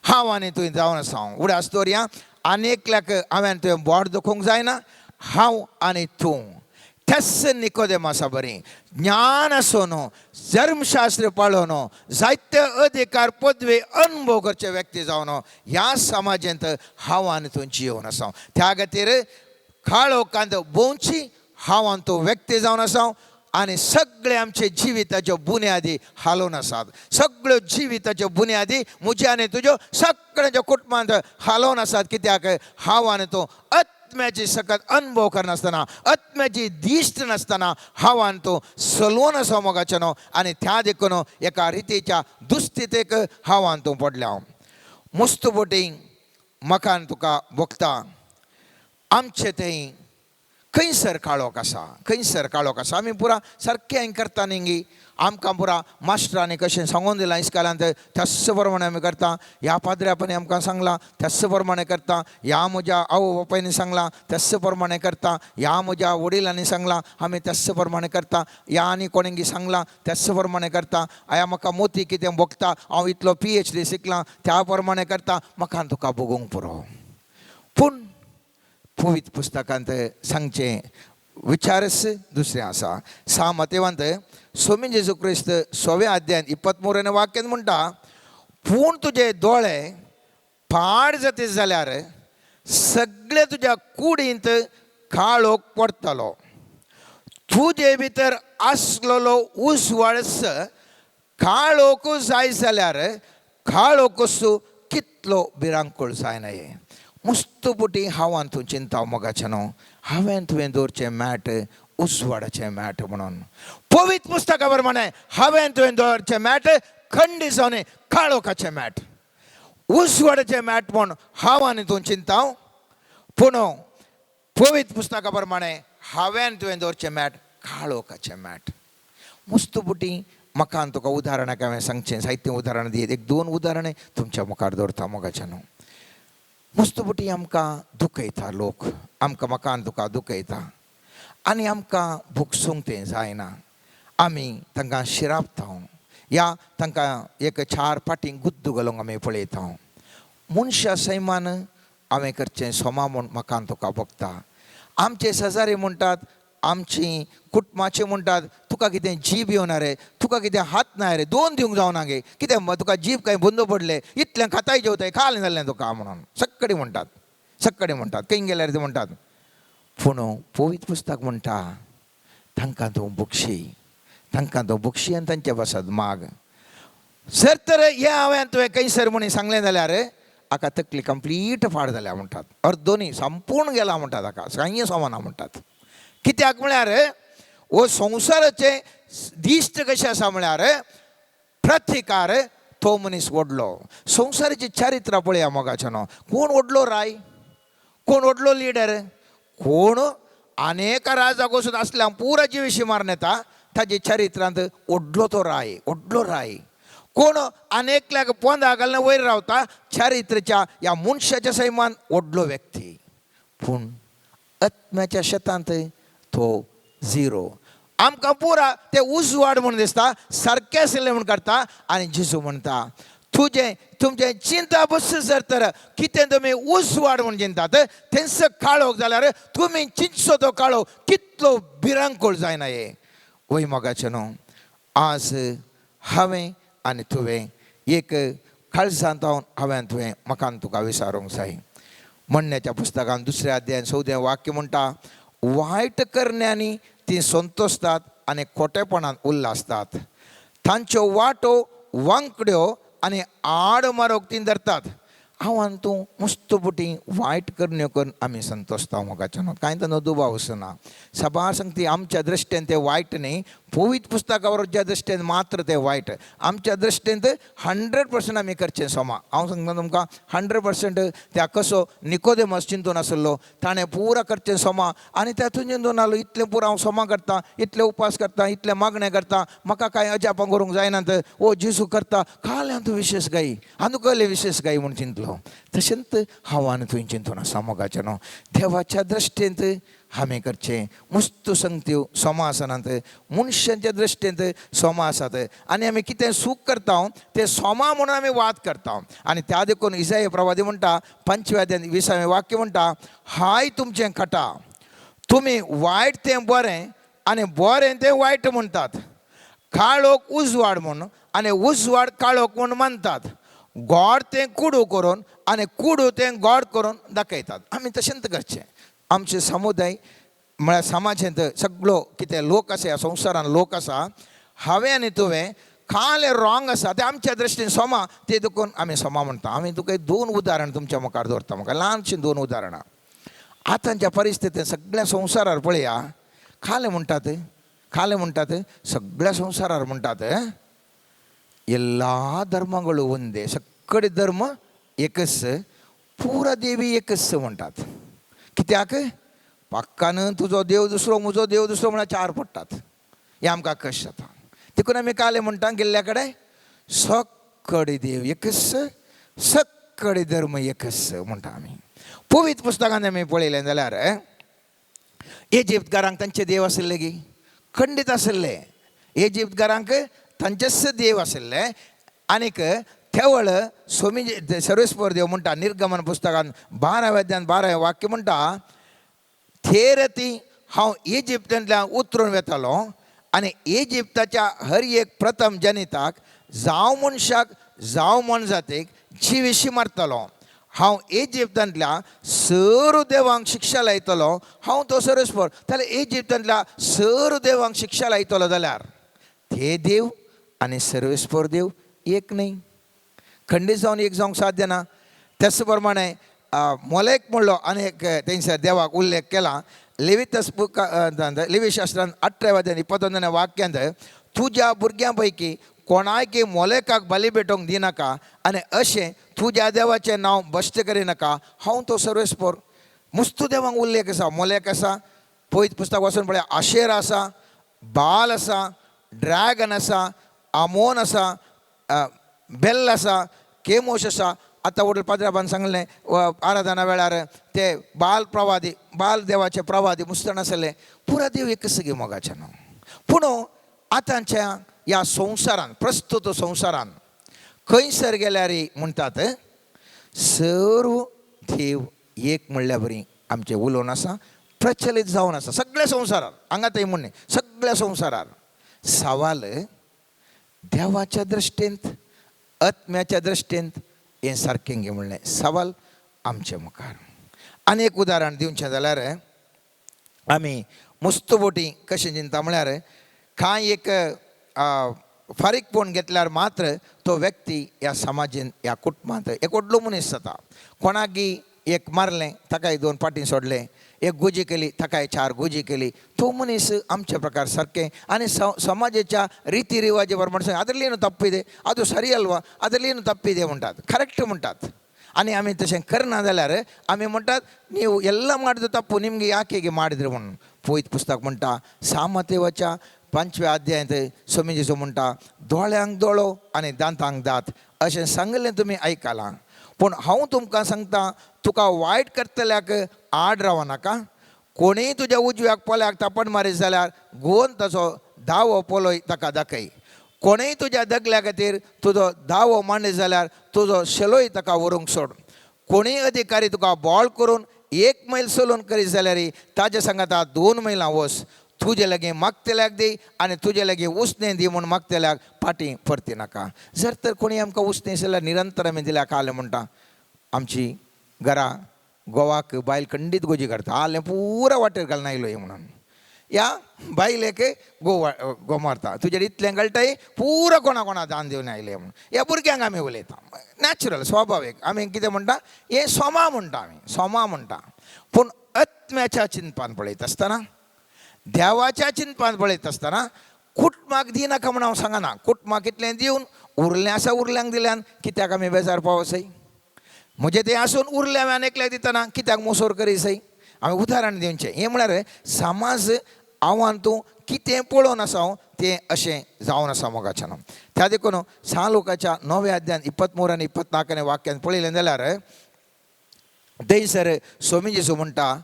हांव आनी तूं जावन आसा. उडास दवरया आनी एकल्याक हांवें तुवें बोट दुखोवंक जायना. हांव आनी तूं त्याच निकोदेमासा बरी ज्ञान आसून, धर्मशास्त्र पाळोन, जायते अधिकार पदवी अनुभव करचे व्यक्ती जावन ह्या समाजांत हांव आनी तूं जियोवन आसा. त्या खातीर काळोखांत भोंवची हांव आनी तूं व्यक्ती जावन आसा आनी सगळे आमचे जिविताच्यो बुन्यादी हालोवन आसात. सगळ्यो जिविताच्यो बुन्यादी म्हज्या आनी तुज्यो सगळ्यांच्या कुटुंबांत हालोवन आसात. कित्याक हांव आनी तूं आत्म्याची सकत अनुभव करनासतना, आत्म्याची दिश्ट नासतना हांव आनी तूं सलवून आसा मोगाचें न्हू. आनी त्या देखून एका रितीच्या दुस्थितेक हांव आनी तूं पडल्या. मुस्त बोटी म्हाका आनी तुका भोगता. आमचे थंय खंयसर काळोख आसा, खंयसर काळोख आसा. आमी पुरा सारकें हें करता न्ही गी. आमकां पुरा मास्टरांनी कशें सांगून दिलां इस्कालांत त्याच प्रमाणे आमी करता. ह्या पाद्र्यापांनी आमकां सांगलां त्याच प्रमाणे करता. ह्या म्हज्या आवय बापायनी सांगलां त्याच प्रमाणे करता. ह्या म्हज्या वडिलांनी सांगलां आमी त्याच प्रमाणे करता. ह्या आनी कोणेंगी सांगलां त्याच प्रमाणे करता. आया म्हाका मोती कितें भोगता, हांव इतलो PhD शिकलां त्या प्रमाणे करता. म्हाका तुका भोगूंक पुरो. पूण पवित्र पुस्तकांत सांगचें विचारच दुसरें आसा. सा मतेवांत सोमी जेजू क्रिस्त 6व्या अध्यायांत 23ನೇ वाक्यान म्हणटा, पूण तुजे दोळे पाड जाते जाल्यार सगळे तुज्या कुडींत काळोख पडटलो. तुजे भितर आसलेलो उजवाडस काळोख जाय जाल्यार काळोखस कितलो भिरांकूळ जायना. हें मुस्त पुटी हांव आनी तूं चिंता मोगाचें न्हू. हांवें तुवें दवरचें मॅट उजवाडाचें मॅट म्हणून पवित्र पुस्तका प्रमाणे हांवें तुवें दवरचें मॅट खंडी जावन काळोखाचें मॅट, उजवाडाचें मॅट म्हूण हांव आनी तूं चिंता. पूण पवित्र पुस्तका प्रमाणे हांवें तुवें दवरचें मॅट काळोखाचें मॅट. मुस्त पुटी म्हाका आनी तुका उदाहरणां हांवें सांगचें, जायतीं उदाहरणां दियत एक दोन उदाहरणां तुमच्या मुखार दवरता मोगाचें न्हू. मुस्त पुटी आमकां दुखयता लोक, आमकां म्हाका आनी तुका दुखयता आनी आमकां भोगसूंक तें जायना. आमी तांकां शिरापता या तांकां एक चार पाटी गुद्दू घालूंक आमी पळयता. मनशा सैमान हांवें करचें सोमा म्हूण म्हाका आनी तुका भोगता. आमचे शेजारी म्हणटात आमची कुटुंबाची म्हणटात तुका कितें जीब येवना रे, तुका कितें हात ना रे, दोन दिवंक जावना गे, कितें तुका जीब कांय बंद पडले, इतलें खाताय जेवताय खालें जालें तुका म्हणून सक्कडी म्हणटात, सक्कडी म्हणटात, खंय गेल्यार ते म्हणटात. पूण पवित्र पुस्तक म्हणटा तांकां तूं बक्षी, तांकां तूं बक्षी आनी तांचे पासत माग. सर तर हें हांवें तुवें खंयसर म्हणी सांगलें जाल्यार हाका तकली कंप्लीट फाड जाल्या म्हणटात, अर्दोनी संपूर्ण गेला म्हणटात, हाका कांय सोमाना म्हणटात. कित्याक म्हळ्यार हो संवसाराचें दिश्ट कशें आसा म्हळ्यार प्रतिकार तो मनीस व्हडलो. संवसाराची चारित्रा पळया मोगाच्यानो, कोण व्हडलो राय, कोण व्हडलो लिडर, कोण अनेक राजाक वचून आसल्या पुरा जिविशी मारून येता ताजे चरित्रांत व्हडलो तो राय, व्हडलो राय. कोण अनेकल्याक पोंदा घालून वयर रावता चारित्र्याच्या ह्या मनशाच्या सैमान व्हडलो व्यक्ती, पूण आत्म्याच्या शेतांत तो झिरो. आमकां पुरा ते उजवाड म्हूण दिसता, सारकें आशिल्लें म्हूण करता. आनी जेजू म्हणटा तुजें तुमचें चिंता बस जर तर कितें तुमी उजवाड म्हूण चिंतात तेंचो काळोख जाल्यार तुमी चिंतचो तो काळोख कितलो भिरांकूळ जायना हे. वय मोगाचें न्हू, आज हांवें आनी तुवें एक काळजांत हांवें तुवें म्हाका आनी तुका विचारूंक जाय. म्हणण्याच्या पुस्तकान दुसऱ्या अध्यायान 14 वाक्य म्हणटा, वायट करण्यांनी ती संतोषतात आनी खोटेपणान उल्हासतात, तांच्यो वाटो वांकड्यो आनी आड मारोक ती धरतात. हांव आनी तूं मस्त पुटी वायट करण्यो करून आमी संतोषता मोगाच्या न्हू, कांय तांचो दुबाव ना. सभा सांगती आमच्या दृश्टेन ते वायट न्ही, पवित्र पुस्तकावरच्या दृश्टेन मात्र ते वायट. आमच्या दृश्टेन 100% आमी करचें सोमा. हांव सांगता तुमकां 100% त्या कसो निकोदेमस चिंतून आसलो ताणें पुरा करचें सोमा आनी तातूंत चिंतून आसलो इतलें पुरा हांव सोमा करता, इतले उपास करता, इतलें मागणें करता, म्हाका कांय अजापां करूंक जायनात, ओ जेजू करता काल हांव तूं विशेश गायी हांव कहलें विशेश गायी म्हूण चिंतलो. तशेंच हांव आनी तुवें चिंतून आसा मोगाचें न्हू, देवाच्या दृश्टेंत आमी करचें मुस्त संगत्यो सोमा आसनात, मनशांच्या दृश्टेंत सोमा आसात आनी आमी कितें सूख करता तें सोमा म्हणून आमी वाद करता. आनी त्या देखून इसाय प्रवादी म्हणटा 5व्या अध्यायांत 20वें वाक्य म्हणटा, हाय तुमचें खटा, तुमी वायट तें बरें आनी बरें तें वायट म्हणटात, काळोख उजवाड म्हूण आनी उजवाड काळोख म्हूण मानतात, गोड तें कुडू करून आनी कुडू तें गोड करून दाखयतात. आमी तशेंच करचें. आमचे समुदाय म्हळ्यार समाजांत सगळो कितें लोक आसा, ह्या संवसारान लोक आसा, हांवें आनी तुवें कालें रॉंग आसा तें आमच्या दृश्टीन सोमा, तें देखून आमी सोमा म्हणटा. आमी तुका 2 उदाहरण तुमच्या मुखार दवरता, म्हाका ल्हानशीं 2 उदाहरणां. आतांच्या परिस्थितीन सगळ्या संवसारार पळया, खालें म्हणटात, खालें म्हणटात, सगळ्या संवसारार म्हणटात ಎಲ್ಲಾ ಧರ್ಮಗಳು ಒಂದೇ, सगळे धर्म एकच, पुरा देवी एकच म्हणटात. कित्याक पाक्कान तुजो देव दुसरो म्हजो देव दुसरो म्हळ्यार 4 पडटात, हें आमकां कश्ट जाता. देखून आमी काले म्हणटा गेल्ल्या कडेन सगळे देव एकच, सगळे धर्म एकच म्हणटा आमी. पवित्र पुस्तकान आमी पळयलें जाल्यार इजिप्तकारांक तांचे देव आशिल्ले गी, खंडीत आशिल्ले. इजिप्तकारांक तांचेच देव आशिल्ले. आनीक तेवळ स्वामी सर्वेस्पर देव म्हणटा निर्गमन पुस्तकान 12व्या अध्यायान 12वें वाक्य म्हणटा, थेरती हांव इजिप्तांतल्यान उतरून वेतालो आनी इजिप्ताच्या हर एक प्रथम जनिताक जावं मनशाक जावं मोनजातीक जिविशी मारतलो. हांव इजिप्तांतल्या सर्व देवांक शिक्षा लायतलो, हांव तो सर्वेस्पर. जाल्यार इजिप्तांतल्या सर्व देवांक शिक्षा लायतलो जाल्यार ते देव आनी सर्वेस्पर देव एक न्ही, खंडीत जावन एक जावंक साध्य ना. त्याच प्रमाणे मोलेक म्हणलो आनी एक तेंच्या देवाक उल्लेख केला लेवितस बुका लेवी शास्त्रान 18व्या अध्यायान 29 वाक्यांत, तुज्या भुरग्यां पैकी कोणायकी मोलेकाक बली भेटोवंक दिनाका आनी अशें तुज्या देवाचें नांव भश्ट करिनाका, हांव तो सर्वेस्पर. मुस्तू देवांक उल्लेख आसा, मोलेक आसा, पवित्र पुस्तक वाचून पळय, आशेर आसा, बाल आसा, ड्रॅगन आसा, आमोन आसा, बेल आसा, केमोश आसा. आतां वडील पाद्राबान सांगलें आराधना वेळार ते बाल प्रवादी, बाल देवाचे प्रवादी मुस्तण आसले, पुरा देव एकच गे मोगाचें न्हू. पूण आतांच्या ह्या संवसारान, प्रस्तुत संवसारान खंयसर गेल्यार म्हणटात सर्व देव एक म्हणल्या बरी आमचें उलोवन आसा. प्रचलीत जावन आसा सगळ्या संवसारार. हांगा थंय म्हूण न्ही, सगळ्या संवसारार. सवाल देवाच्या दृश्टींत, आत्म्याच्या दृश्टींत हें सारकें गे म्हणलें सवाल आमचे मुखार. आनी एक उदाहरण दिवचें जाल्यार आमी मुस्त बोटी कशें चिंता म्हळ्यार कांय एक फारीकपण घेतल्यार मात्र तो व्यक्ती ह्या समाजेन ह्या कुटुंबांत एक व्हडलो मनीस जाता. कोणाकी एक मारलें ताकाय दोन पाटी सोडलें, एक गुजी केली ताकाय चार गुजी केली, तो मनीस आमचे प्रकार सारकें आनी समाजाच्या रिती रिवाजे प्रमाणे ಅದರಲ್ಲಿ ಏನು ತಪ್ಪಿದೆ, ಅದು ಸರಿ ಅಲ್ವಾ, ಅದರಲ್ಲಿ ಏನು ತಪ್ಪಿದೆ म्हणटात, ಕರೆಕ್ಟ್ म्हणटात. आनी आमी तशें करना जाल्यार आमी म्हणटात ನೀವು ಎಲ್ಲ ಮಾಡಿದ ತಪ್ಪು, ನಿಮಗೆ ಯಾಕೆ ಹೀಗೆ ಮಾಡಿದ್ರು म्हणून. पोयत पुस्तक म्हणटा सामतेवाच्या 5व्या अध्यायांत स्वामी जेजू म्हणटा दोळ्यांक दोळो आनी दांतांक दांत अशें सांगलें तुमी आयकलां, पूण हांव तुमकां सांगता तुका वायट करतल्याक आड रावनाका. कोणीय तुज्या उजव्याक पोल्याक थापट मारीत जाल्यार गोवन ताचो दावो पोलोय ताका दाखय. कोणीय तुज्या दगल्या खातीर तुजो दावो मांडीत जाल्यार तुजो शेलोय ताका व्हरूंक सोड. कोणीय अधिकारी तुका बोळ करून 1 मैल चलून करीत जाल्यार ताजे सांगाता 2 मैलां वच. तुजे लागीं मागतल्याक दी आनी तुजे लागीं उसणें दी म्हूण मागतल्याक फाटीं परती नाका. जर तर कोणी आमकां उसणें जाल्यार निरंतर आमी दिल्यार कालें म्हणटा. आमची घरा गोवाक बायल खंडीत गोजी करता, आलें पुरा वाटेर घालून आयलो म्हणून ह्या बायलेक गो मारता, तुजेर इतलें कळटाय पुरा कोणा कोणा दान दिवन आयलें म्हणून. ह्या भुरग्यांक आमी उलयता नॅचरल स्वाभावीक. आमी कितें म्हणटा हें सोमा म्हणटा, आमी सोमा म्हणटा. पूण आत्म्याच्या चिंतपान पळयत आसतना, देवाच्या चिंतपान पळयत आसतना कुटुंबाक दिनाका म्हूण हांव सांगना. कुटुंबाक इतलें दिवन उरलें आसा उरल्यांक दिल्यान कित्याक आमी बेजार पावसय? म्हजें तें आसून उरलें हांवें आनी एकल्याक दितना कित्याक मोसोर करीसय? हांवें उदाहरण दिवचें हें म्हळ्यार समाज आव्हान तूं कितें पळोवन आसा हांव तें अशें जावन आसा मोगाच्यान. त्या देखून सालोकाच्या 9व्या अध्यान 23 आनी 24 वाक्यान पळयलें जाल्यार थंयसर स्वामी जेजू म्हणटा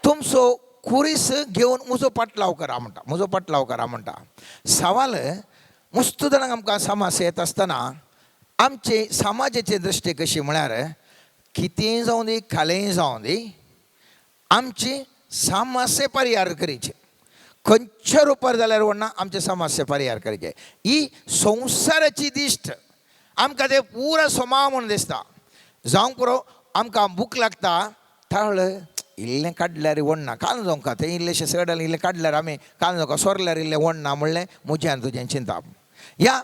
तुमचो कुरीस घेवन म्हजो पाटलाव करा म्हणटा, म्हजो पाटलाव करा म्हणटा. सवाल मुस्त जाणांक आमकां समाज येता आसतना आमचे समाजाची दृश्टी कशी म्हळ्यार कितेंय जावं दी खालेंय जावं दी आमची समस्या परिहार करीचे. खंयच्या रुपार जाल्यार व्हडना आमचे समस्या परिहार करीचे. ही संवसाराची दिश्ट आमकां तें पुरा सोमा म्हूण दिसता. जावंक पुरो आमकां भूक लागता ताळ इल्लें काडल्यार वडना काल जावंक तें इल्लेशें सड इल्लें काडल्यार आमी काल जावंक सोरल्यार इल्लें वडना म्हणलें म्हजें आनी तुजें चिंताप. ह्या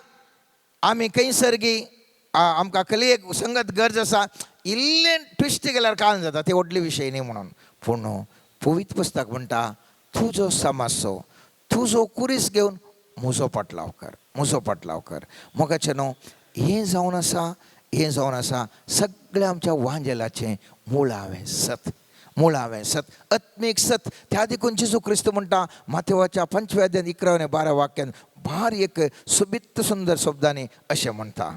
आमी खंयसर गी आमकां कली एक संगत गरज आसा इल्लें ट्विस्ट केल्यार काल जाता ते व्हडले विशय न्ही म्हणून. पूण पवित्र पुस्तक म्हणटा तुजो समाजो तुजो कुरीस घेवन म्हजो पाटलाव कर, म्हजो पाटलाव कर. मोगाचें न्हू हें जावन आसा, हें जावन आसा सगळें आमच्या वांजेलाचें मुळावें सत, मुळावें सत, आत्मीक सत. त्या देखून जेजू क्रिस्त म्हणटा माथेवाच्या 5व्या अध्यायान 11 आनी 12 वाक्यान भार एक सोबीत सुंदर शब्दांनी अशें म्हणटा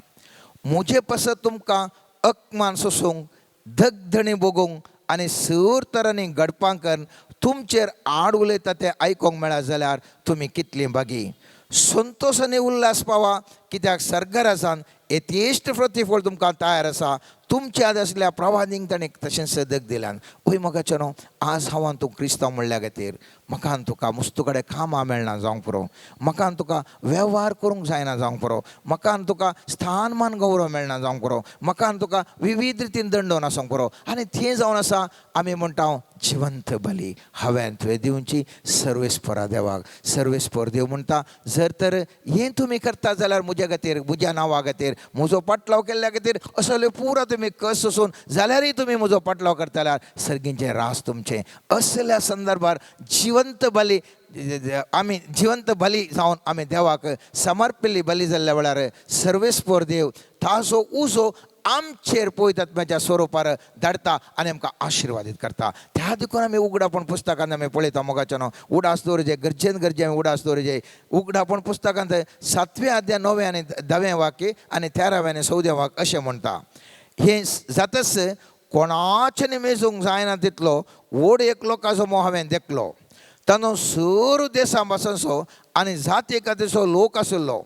म्हजे पासत तुमकां अपमान सोसूंक धगधणी भोगूंक आनी सर तरांनी घडपांक तुमचेर आड उलयता तें आयकूंक मेळा जाल्यार तुमी कितलीं बागी. संतोश आनी उल्हास पावा कित्याक सर्गराजान यथेश्ट प्रतिफळ तुमकां तयार आसा. तुमच्या आद आसल्या प्रवादींक ताणें तशेंच सदक दिल्यान. वय मोगाचें न्हू आज हांव आनी तूं क्रिस्तांव म्हणल्या खातीर म्हाका आनी तुका मुस्तू कडेन कामां मेळना जावंक पुरो, म्हाका आनी तुका वेव्हार करूंक जायना जावंक पुरो, म्हाका आनी तुका स्थान मान गौरव मेळना जावंक पुरो, म्हाका आनी तुका विविध रितीन दंडोवन आसूंक पुरो. आनी तें जावन आसा आमी म्हणटा जिवंत बली हांवें तुवें दिवची सर्वेस्परा देवाक. सर्वेस्पर देव म्हणटा जर तर हें तुमी करता जाल्यार म्हज्या खातीर, म्हज्या नांवा खातीर, म्हजो पाटलाव केल्ल्या खातीर असले पुरा तुमी कस सोसून जाल्यारय तुमी म्हजो पाटलाव करता जाल्यार सर्गींचें रास तुमचें. असल्या संदर्भार जिवंत बली आमी जिवंत बली जावन आमी देवाक समर्पिल्ली बली जाल्ल्या वेळार सर्वेस्पर देव ताजो उजो आमचेर पवित्र आत्म्याच्या स्वरुपार धाडटा आनी आमकां आशिर्वादीत करता. त्या देखून आमी उगडापण पुस्तकांत आमी पळयता मोगाच्यानो उडास दवरचे गरजेन गरजे आमी उडास दवरचे. उगडापण पुस्तकांत 7व्या अध्याय 9वें आनी 10वें वाक्य आनी 13वें आनी 14वें वाक्य अशें म्हणटा हें जातच कोणाचें मेजूंक जायना तितलो व्हड एक लोकांचो मोह हांवें देखलो. तांदो सर देसां भासांचो आनी जाती कातीचो लोक आशिल्लो.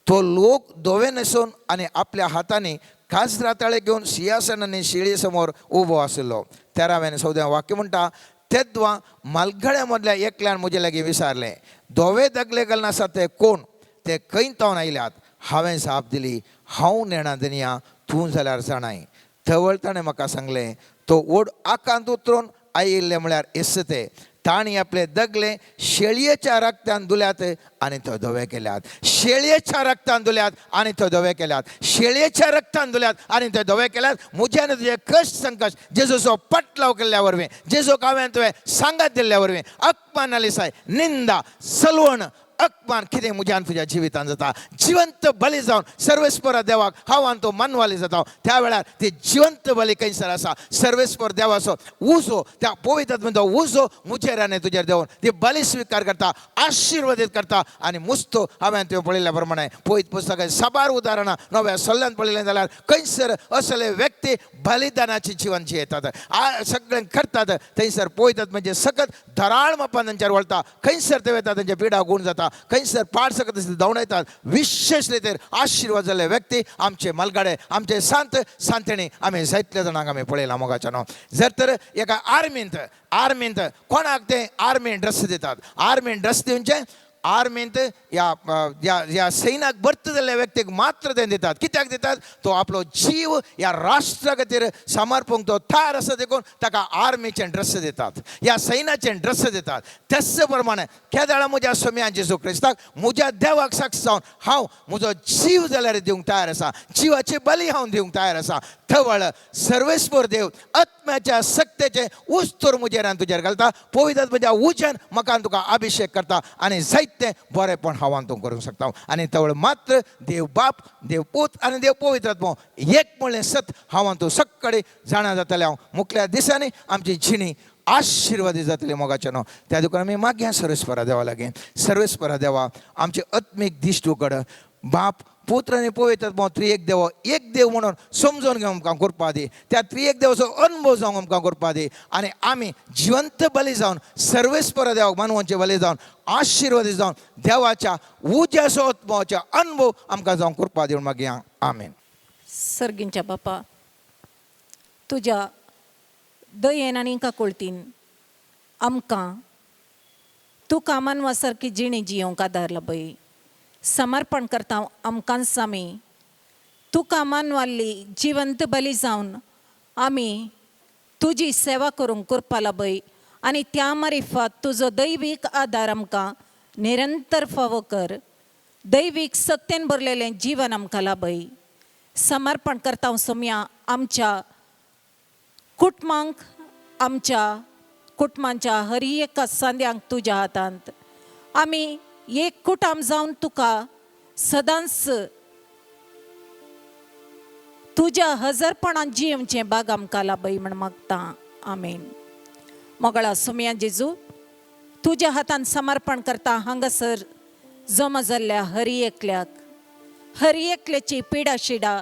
तो लोक धवे न्हेसून आनी आपल्या हातांनी काजरा ताळे घेवन सिंहासन आनी शिळी समोर उबो आशिल्लो. 13वें आनी 14वें वाक्य म्हणटा तेद्वा मालघड्या मदल्या एकल्यान म्हजे लागीं विचारलें, धवे दगले घालून आसा ते कोण, ते खंय तावन आयल्यात? हांवें जाप दिली, हांव नेणा दनया, तूं जाल्यार जाणाय. थवळ ताणें म्हाका सांगलें, तो व्हड आकांत उतरून आयिल्ले म्हळ्यार येस ते, तांणी आपले दगले शेळयेच्या रक्तान धुल्यात आनी तो धवे केल्यात. शेळयेच्या रक्तान धुल्यात आनी तो धवे केल्यात. शेळयेच्या रक्तान धुल्यात आनी ते धवे केल्यात. म्हज्यान तुजे कश्ट संकश्ट जेजूचो पटलाव केल्ल्या वरवीं, जेजूक हांवें तुवें सांगात दिल्ल्या वरवीं, अपमान आलिसाय, निंदा, सलवण, अपमान कितें म्हज्यान तुज्या जिवितान जाता, जिवंत बली जावन सर्वेस्परा देवाक हांव आनी तो मनवाली जाता. त्या वेळार ती जिवंत बली खंयसर आसा, सर्वेस्पर देवाचो उजो, त्या पवित्र तो उजो म्हजेर आनी तुजेर देवन ती बली स्विकार करता, आशिर्वादीत करता. आनी मुस्तो हांवें तुवें पळयल्ल्या प्रमाणे पवित्र पुस्तकां साबार उदाहरणां नव्या सल्ल्यान पळयलें जाल्यार खंयसर असले व्यक्ती बलिदानाची जिवन जियेतात, सगळें करतात. थंयसर पवित्र म्हणजे सकत धराळ मापान तांचेर वळटा, खंयसर ते वता तांचे पिडा गूण जाता, खंयसर पाड सकत धांवडायतात. विशेष रितीर आशिर्वाद जाल्ले व्यक्ती आमचे मलगाडे, आमचे सांत सांतणी आमी जायतल्या जाणांक आमी पळयलां मोगाच्या न्हू. जर तर एका आर्मींत आर्मींत कोणाक ते आर्मी ड्रेस दितात, आर्मी ड्रेस दिवचे आर्मींत ह्या ह्या ह्या सैनाक भरती जाल्ल्या व्यक्तीक मात्र ते दितात. कित्याक दितात? तो आपलो जीव ह्या राष्ट्रा खातीर समर्पूंक तो तयार आसा, देखून ताका आर्मीचे ड्रेस दितात, ह्या सैनाचे ड्रेस दितात. तेच प्रमाणे केदळा म्हज्या सोम्या जेजू क्रिस्ताक, म्हज्या देवाक साक्ष जावन हांव म्हजो जीव जाल्यार दिवंक तयार आसा, जिवाची बली हांव दिवंक तयार आसा. थवळ सर्वेस्पर देव आत्म्याच्या सक्तेचे उस्तूर म्हजेर आनी तुजेर घालता, पवित्र म्हज्या उज्यान म्हाका तुका अभिशेक करता आनी जायते बरेपण हांव आनी तूं करूंक शकता. आनी तवळ मात्र देव बाप, देव पूत आनी देव पवित्र आत्मो एक म्हणलें सत हांव आनी तूं सगळे जाणा जातलें. हांव मुखल्या दिसांनी आमची जिणी आशिर्वादी जातली मोगाच्या न्हू. त्या देखून आमी मागया सर्वेस्परा देवा लागीं, सर्वेस्परा देवा आमची आत्मीक दिश्ट उगड, बाप पुत्र आनी पवित्र आत्मो त्रिएक देव एक देव म्हणून समजून घेवंक आमकां करपा दी, त्या त्रिएक देवाचो अनुभव जावंक आमकां करपा दी आनी आमी जिवंत बली जावन सर्वेस्परा देवाक मानवांचे बली जावन आशिर्वादी जावन देवाच्या उज्याचो आत्मोच्या अनुभव आमकां जावंक करपा दी म्हूण मागया. आमेन. सर्गींच्या बापा, तुज्या दयेन आनी काकुळतीन आमकां तुका मानवा सारकी जिणी जियोंक आदार लाबय. समर्पण करता आमकांच आमी तुका मानवाल्ली जिवंत बली जावन आमी तुजी सेवा करूंक करपा लाबय आनी त्या मारिफात तुजो दैवीक आदार आमकां निरंतर फावो कर. दैवीक सक्तेन भरलेलें जिवन आमकां लाबय. समर्पण करता सोम्या आमच्या कुटुंबांक, आमच्या कुटुंबांच्या हर एका सांद्यांक तुज्या हातांत. आमी एक कुटाम जावन तुका सदांच तुज्या हजरपणान जियेवचें बाग आमकां लाबय म्हण मागता. आमेन. मोगळा सोम्या जेजू, तुज्या हातान समर्पण करता हांगासर जमा जाल्ल्या हरी एकल्याक, हरी एकल्याची पिडा शिडा,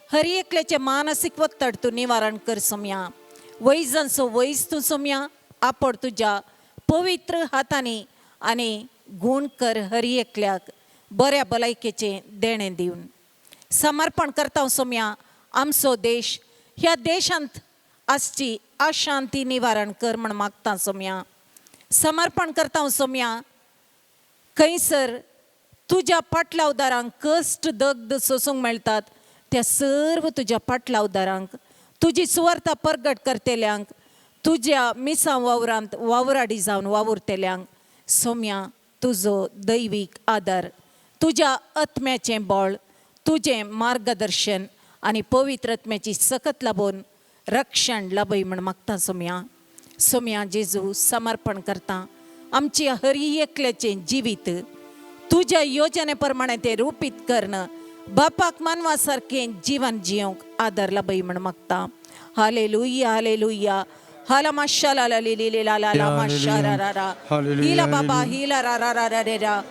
हरी एकल्याचें मानसीक वत्तड तूं निवारण कर सोम्या. वैजांचो वैज तूं सोम्या, आपड तुज्या पवित्र हातांनी आनी गूण कर हरी एकल्याक बऱ्या भलायकेचें देणें दिवन. समर्पण करता सोम्या आमचो देश, ह्या देशांत आसची अशांती निवारण कर म्हण मागता सोम्या. समर्पण करता सोम्या खंयसर तुज्या पाटलावदारांक कश्ट दग्ध सोसूंक मेळटात त्या सर्व तुज्या पाटलावदारांक, तुजी सुवार्ता परगट करतल्यांक, तुज्या मिसां वावरांत वावराडी जावन वावुरतल्यांक सोम्या तुजो दैवीक आदार, तुज्या आत्म्याचें बळ, तुजें मार्गदर्शन आनी पवित्र आत्म्याची सकत लाबून रक्षण लाबय म्हण मागता सोम्या. सोम्या जेजू, समर्पण करता आमची हरी एकल्याचें जिवीत तुज्या योजने प्रमाणे तें रुपीत करणं बापाक मानवा सारकें जीवन जियोंक आदार लाबय म्हण मागता. Hallelujah, hallelujah. हाला माशा ला ला ली ली ला ला ला माशा रा रा रा हिला बाबा हिला रा रा रा रा रे रा.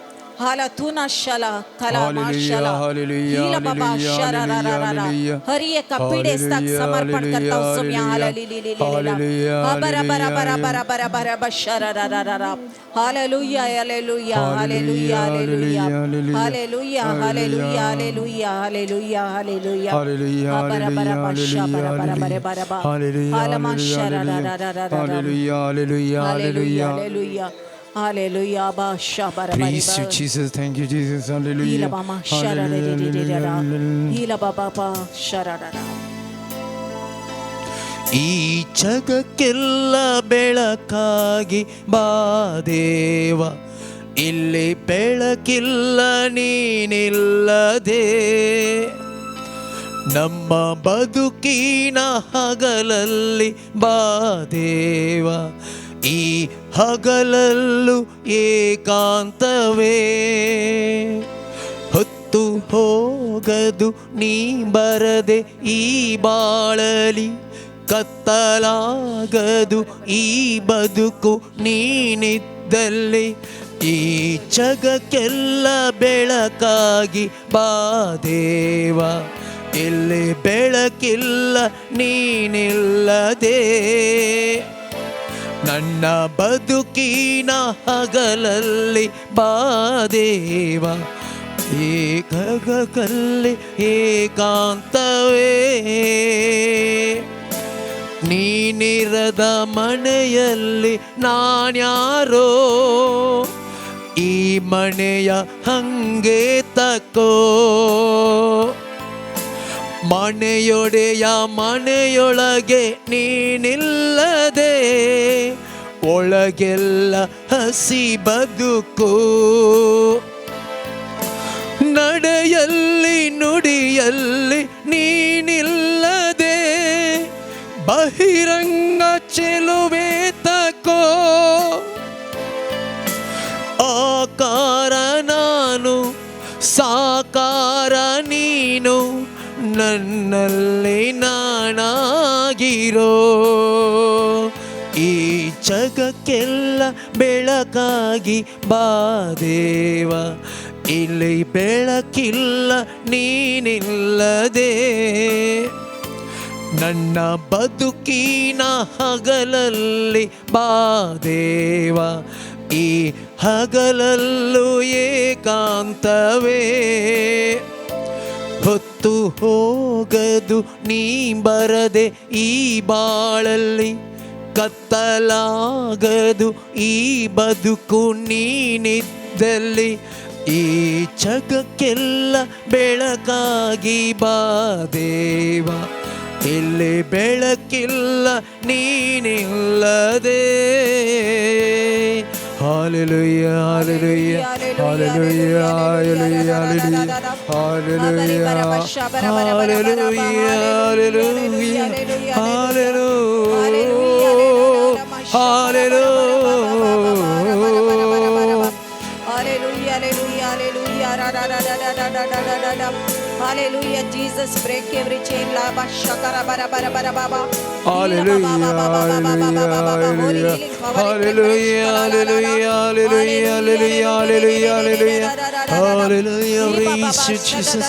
हाला तुना शाला कला Hallelujah, माशाला hallelujah, हिला बाबा hallelujah, शारा रा रा रा रा. hallelujah. हर एका पिडेस्ताक Hallelujah, समर्पण करता सुम्या हाला hallelujah, ली ली ली ली ली ला. hallelujah, हा बरा बरा बरा hallelujah. बरा बरा बरा बा शारा रा रा रा रा. Hallelujah hallelujah hallelujah hallelujah hallelujah, hallelujah hallelujah hallelujah hallelujah hallelujah. Hallelujah, हा बरा बरा बा शा hallelujah, बरा बरा बरा बरा बा. hallelujah, हाला मा शारा रा रा रा रा रा रा. hallelujah, hallelujah, hallelujah hallelujah. Hallelujah hallelujah बा शा बरा बरा Praise you, बा. Jesus. Thank you, Jesus. Hila Hallelujah. Bama shara re re re re re ra. Hallelujah. Hila baba ba shara ra ra. ಈ ಜಗಕ್ಕೆಲ್ಲ ಬೆಳಕಾಗಿ ಬಾ ದೇವ, ಇಲ್ಲಿ ಬೆಳಕಿಲ್ಲ ನೀನಿಲ್ಲದೆ. ನಮ್ಮ ಬದುಕಿನ ಹಗಲಲ್ಲಿ ಬಾ ದೇವ, ಈ ಹಗಲಲ್ಲೂ ಏಕಾಂತವೇ. ಹೊತ್ತು ಹೋಗದು ನೀ ಬರದೆ ಈ ಬಾಳಲಿ, ಕತ್ತಲಾಗದು ಈ ಬದುಕು ನೀನಿದ್ದಲ್ಲಿ. ಈ ಜಗಕ್ಕೆಲ್ಲ ಬೆಳಕಾಗಿ ಬಾ ದೇವ, ಇಲ್ಲಿ ಬೆಳಕಿಲ್ಲ ನೀನಿಲ್ಲದೆ. ನನ್ನ ಬದುಕಿನ ಹಗಲಲ್ಲಿ ಬಾ ದೇವ, ಏಕಗಲ್ಲಿ ಏಕಾಂತವೇ. ನೀನಿರದ ಮನೆಯಲ್ಲಿ ನಾನ್ಯಾರೋ, ಈ ಮನೆಯ ಹಂಗೆ ತಕೋ. ಮನೆಯೊಡೆಯ ಮನೆಯೊಳಗೆ ನೀನಿಲ್ಲದೆ, ಒಳಗೆಲ್ಲ ಹಸಿ ಬದುಕು. ನಡೆಯಲ್ಲಿ ನುಡಿಯಲ್ಲಿ ನೀನಿಲ್ಲದೆ, ಬಹಿರಂಗ ಚೆಲುವೆ ತಕೋ. ಆಕಾರ ನಾನು ಸಾಕಾರ ನೀನು, ನನ್ನಲ್ಲಿ ನಾನಾಗಿರೋ. ಈ ಜಗಕ್ಕೆಲ್ಲ ಬೆಳಕಾಗಿ ಬಾ ದೇವ, ಇಲ್ಲಿ ಬೆಳಕಿಲ್ಲ ನೀನಿಲ್ಲದೆ. ನನ್ನ ಬದುಕಿನ ಹಗಲಲ್ಲಿ ಬಾ ದೇವ, ಈ ಹಗಲಲ್ಲೂ ಏಕಾಂತವೇ. ಹೊತ್ತು ಹೋಗದು ನೀ ಬರದೆ ಈ ಬಾಳಲ್ಲಿ, ಕತ್ತಲಾಗದು ಈ ಬದುಕು ನೀನಿದ್ದಲ್ಲಿ. ಈ ಜಗಕ್ಕೆಲ್ಲ ಬೆಳಕಾಗಿ ಬಾ ದೇವ, ಇಲ್ಲಿ ಬೆಳಕಿಲ್ಲ ನೀನಿಲ್ಲದೆ. Hallelujah, hallelujah, hallelujah, hallelujah, hallelujah, hallelujah, hallelujah, hallelujah, Hallelujah, hallelujah, hallelujah, ra ra ra ra ra ra ra ra ra ra. Hallelujah, Jesus, break every chain. La ba shakara ba ra ba ra ba ra ba ba. Hallelujah, hallelujah, hallelujah, hallelujah, hallelujah, hallelujah, hallelujah, hallelujah. Praise you, Jesus.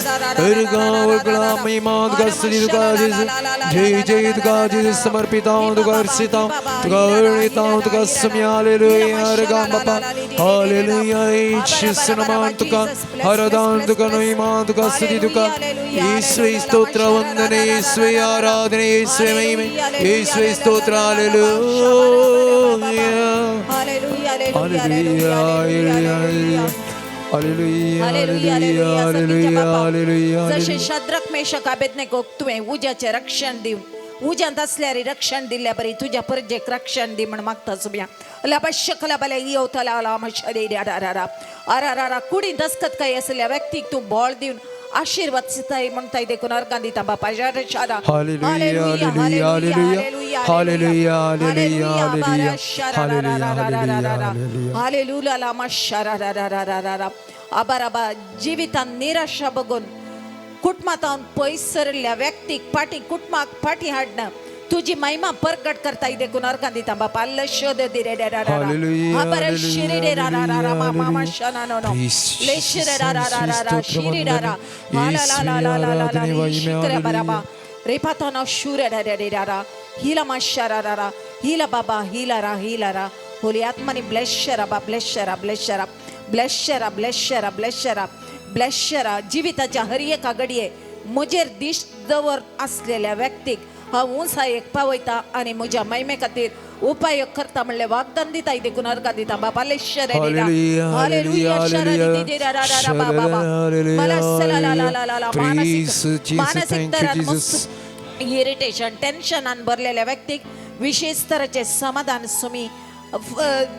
जय जय तुका Jesus समर्पित हूँ, तुका अर्पित हूँ, तुका अर्पित हूँ, तुका समय. Hallelujah, हर बापा. हालेलुया, यीशु नमन तुका, हरदान तुका, नहिमान तुका, स्तुति तुका. यीशु स्तोत्र वंदन, यीशु आराधना, यीशु महिमा, यीशु स्तोत्र. Hallelujah, Hallelujah, hallelujah, hallelujah, hallelujah, hallelujah, hallelujah, hallelujah, जशें शद्रक मेशक अबेदनेगोक तुवें उज्याचें रक्षण दिवन उज्यांत आसल्यार रक्षण दिल्ल्या बरी तुज्या परजेक रक्षण दी म्हण मागता सुम्या. लबशकला बले येवतला अरा कुडींत अस्कत काय आसल्या व्यक्तीक तूं बळ दिवन आशीर्वाद दिताय म्हणटाय देखून अर्गां दिता बापा. Hallelujah, hallelujah, hallelujah, hallelujah, hallelujah, hallelujah, hallelujah. Hallelujah लामा शारा रा रा रा रा रा. आबाराबा जिवितान निराशा बघून कुटुंबांत पयस सरिल्ल्या व्यक्तीक फाटीं कुटुंबाक फाटीं हाडना तुजी महिमा परगट करता देखून अर्गां दिता बापा. लश्यो दे रे रे रा रा Hallelujah, बरे शिरी रे रा रा रा रा मा मा मा शना नो नो Praise ले शिरे रा रा रा रा रा Jesus, शिरी रा रा हा ला ला ला ला ला ला ला री शिकरे बराबा रेपाताना शूर रा रा रे रा रा हिला मा शरा रा रा हिला बाबा हिला रा हिला रा. होली आत्माने ब्लेस शरा बा, ब्लेस शरा, ब्लेस शरा, ब्लेस शरा, ब्लेस शरा, ब्लेस शरा, ब्लेस शरा. जिविताच्या हर एका घडये म्हजेर दिश्ट दवर आसलेल्या व्यक्तीक हांव उंचायेक पावयता आनी म्हज्या महिमे खातीर उपाय करता म्हणलें वागदान दिता देखून अर्गां दिता बाबा. लेश्वर Hallelujah, hallelujah, hallelujah. Praise Jesus, thank you, Jesus. Irritation टेन्शनान भरलेल्या व्यक्तीक विशेष तरेचे समाधान सुमी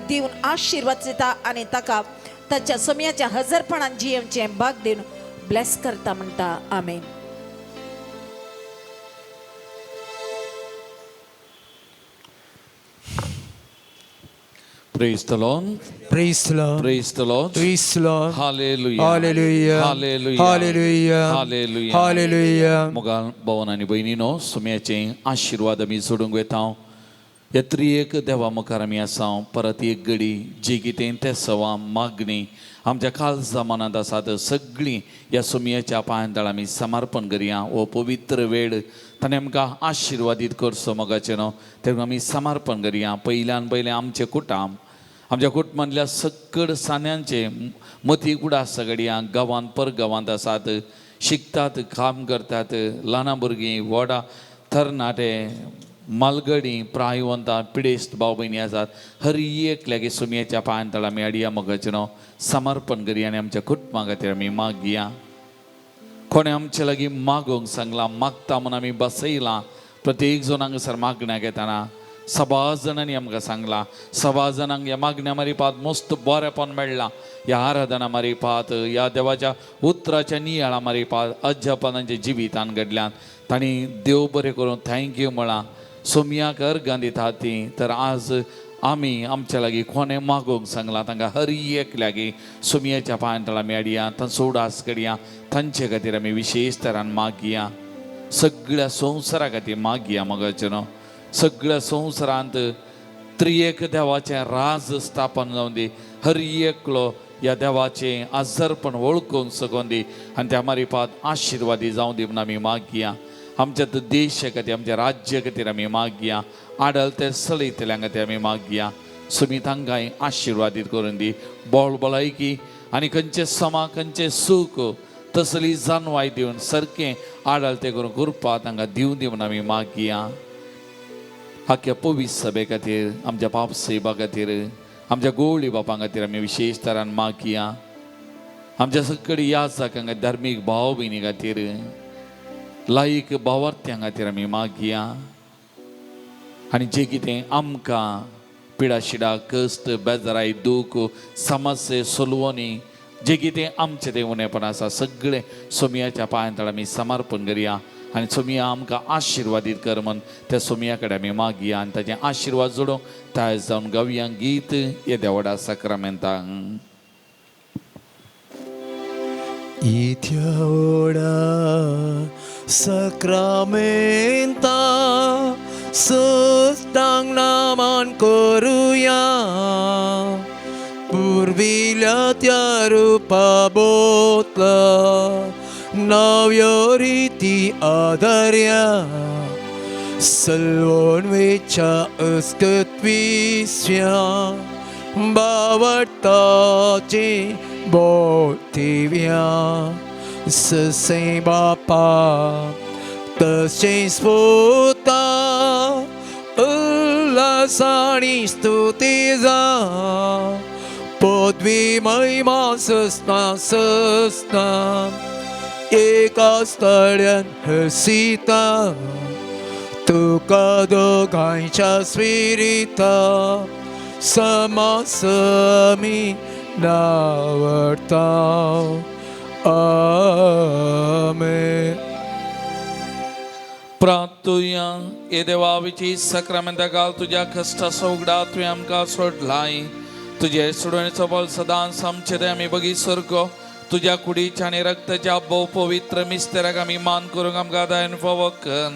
दिवन आशिर्वाद दिता आनी ताका ताच्या सुमयाच्या हजरपणान जियेवचें भाग दिवन ब्लेस करता म्हणटा. आमेन. Praise the Lord. Praise the Lord. Praise the Lord. Praise the Lord. Hallelujah. Hallelujah. Hallelujah. Hallelujah. Hallelujah. Hallelujah. मोगाल भवन आनी भयणीनो, सुम्याचे आशिर्वाद आमी सोडूंक वेता. ह्या त्रियेक देवा मुखार आमी आसा. परत एक घडी जी कितें तें सवा मागणी आमच्या काळजा मनांत आसात सगळीं ह्या सुमयाच्या पांयांतळ आमी समर्पण करया. हो पवित्र वेळ ताणें आमकां आशिर्वादीत करचो मोगाचें न्हू, तेन्ना आमी समर्पण करया. पयल्यान पयलें आमचें कुटाम, आमच्या कुटुंबांतल्या सकड सान्यांचे मती उडास सगळ्या गांवांत परगांवांत आसात, शिकतात, काम करतात, ल्हानां भुरगीं, व्हडां, तरणाटे, मालगडी, प्रायवंतां, पिडेस्त भाव भयणी आसात. हर एकल्यागे सुमयेच्या पांयांतळ आमी हाडया मोगाचें न्हू, समर्पण करया आनी आमच्या कुटुंबा खातीर आमी मागया. कोणें आमचे लागीं मागूंक सांगलां, मागता म्हूण आमी बसयलां. प्रत्येक जण हांगासर मागण्या घेतना सभा जाणांनी आमकां सांगलां, सभा जाणांक ह्या मागण्या मारिपात मस्त बरेपण मेळ्ळां. ह्या आराधना मारिपात, ह्या देवाच्या उतराच्या नियाळा मारिपात अज्जपणांच्या जिवितान घडल्यान तांणी देव बरें करून thank you म्हळां. सोमयाक अर्गां दितात ती. तर आज आमी आमच्या लागीं कोणें मागूंक सांगलां तांकां हर एक लागीं सोमयाच्या पांयांतळ आमी हाडया, तांचो उडास करया, तांचे खातीर आमी विशेश तरान मागया. सगळ्या संवसारा खातीर मागया मोगाचें न्हू. सगळ्या संवसारांत त्रियेक देवाचें राज स्थापन जावन दी. हर एकलो ह्या देवाचें आजरपण वळखूंक सकोन दी आनी त्या मारिपात आशिर्वादी जावं दी म्हूण आमी मागया. आमच्या देशा खातीर, आमच्या राज्या खातीर आमी मागया. आडल ते सळयतल्या खातीर आमी मागया. सुमी तांकांय आशिर्वादीत करून दी. बोळ भलायकी आनी खंयचें समा खंयचें सूख तसली जानवाय दिवन सारकें आडल ते करून कृपा तांकां दिवं दी म्हूण आमी मागया. आख्या पवित्र सभे खातीर, आमच्या पाप सेवा खातीर, आमच्या गोवळी बापां खातीर आमी विशेश तरान मागया. आमच्या सगळी याचकां खातीर, धार्मीक भाव भयणी खातीर, लायक भावार्थ्यां खातीर आमी मागया. आनी जें कितें आमकां पिडाशिडा, कश्ट, बेजाराय, दूख, समस्ये, सोलवणी जें कितें आमचें तें उणेपण आसा सगळें सोमयाच्या पांयांतळ आमी समर्पण करया आनी सोमया आमकां आशिर्वादीत कर म्हूण त्या सोमया कडेन आमी मागया आनी ताचे आशिर्वाद जोडूंक तयार जावन गावया गीत येद्या व्हडा साक्रामेंतांक. इथ्या सक्रामेंता सस्तांग नामान करुया, पुर्विल्या त्या रुपा बोतला नव्यो रिती आदर्या, सलवण वेच्या अस्कत्विस्या बावडताचे बोतिव्या, ससे बापा तशें स्फोता उल्हासाणी स्तुती जा, पदवी महिमा सस्ना सस्ना एका स्थळ्यान हसिता, तुका दोगांयच्या स्पिरिता समासमी नावडता. आमेन. प्रार्थुया. हे देवा विची सक्रामेंता घाल तुज्या कश्टाचो उगडा तुवें आमकां सोडलाय. तुजे सोडवणेचो बळ सदांच आमचे ते आमी बगी सारको तुज्या कुडीच्या आनी रक्ताच्या भोव पवित्र मिस्तेराक आमी मान करूंक आमकां दायन फावो कर.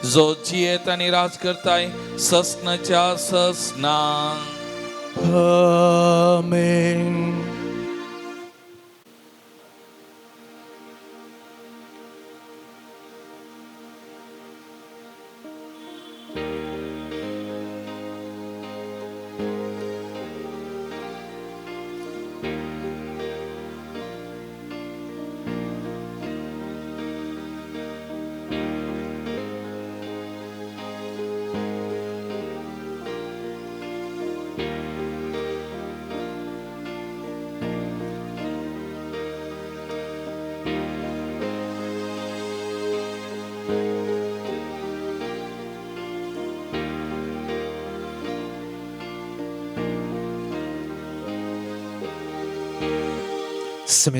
जो जियेत आनी राज करताय ससनाच्या ससना. आमेन. समय.